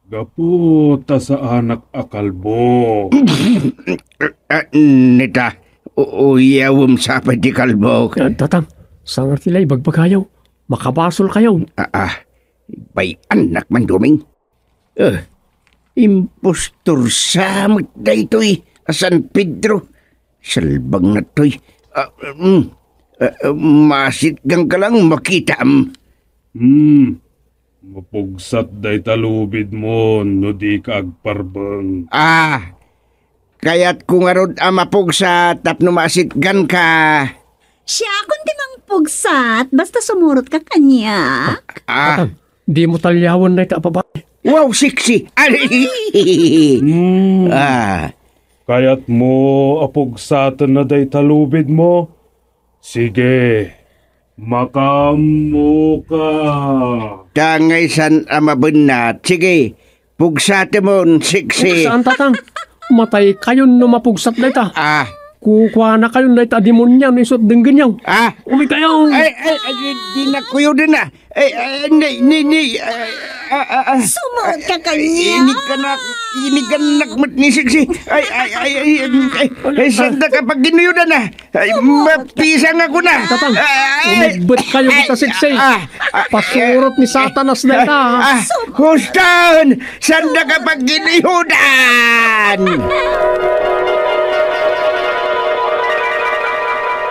gapu ta saanak a kalbo. Ah, neta, u-, uyawem sa pay ti kalbok. Ah, Tatang, saan ti la ibagbagayo? Makabasolkayo. Ah, ah, bay-annak man, Doming. Eh, impostor sa met daytoy a San Pedro. Salbangna toy. Ah, mm, ah, ah, masitgan ka lang makitam. Hmm, mapugsat dayta lubidmo no di ka agparbeng. Ah, kayatko ngarud a mapugsat tapno masitgan ka. Siakon ti mangpugsat, basta sumurot ka kaniak. Ah. Tatang, dimo talyawan dayta a babae. Wow, sexy! Ay! Hmm. Ah. Kayatmo a pugsatenna dayta lubidmo? Sige, makaammoka. Kangaysan a mabennat. Sige, pugsatemon, sexy. Saan, Tatang? Mataykayon no mapugsat dayta. Ah. Kukuanakayon dayta a demonia no isu a denggenyo. Ah. Umikayo. Ay, ay, ay, di, di nakuyoden, ah. Ay, ay, ni, ni, ni, ay, ah, ah, ah. Sumurot ka kaniak. Iniganak, iniganak met ni sexy. Ay, ay, ay, ay, ay, ay, sanda ka pagginuyodan, ah. Ay, mapisang ako na. Tatang, ay, umibbet kayo, ay, kita sexy. Ah, ah, pasurot ni Satanas na ita, ah. Ah, huston! Sanda ka pagginuyodan?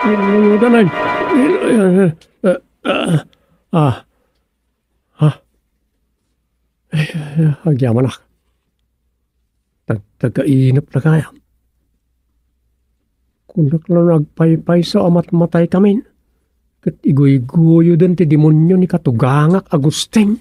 Ginuyodan ay. Ah, ah, ah. Ha? Eh, agyamanak. Tag-, tagainep na kaya. Kunak la no agpaypayso a matmataykamin, ket iguyguyoden ti demonio ni katugangak Agustin.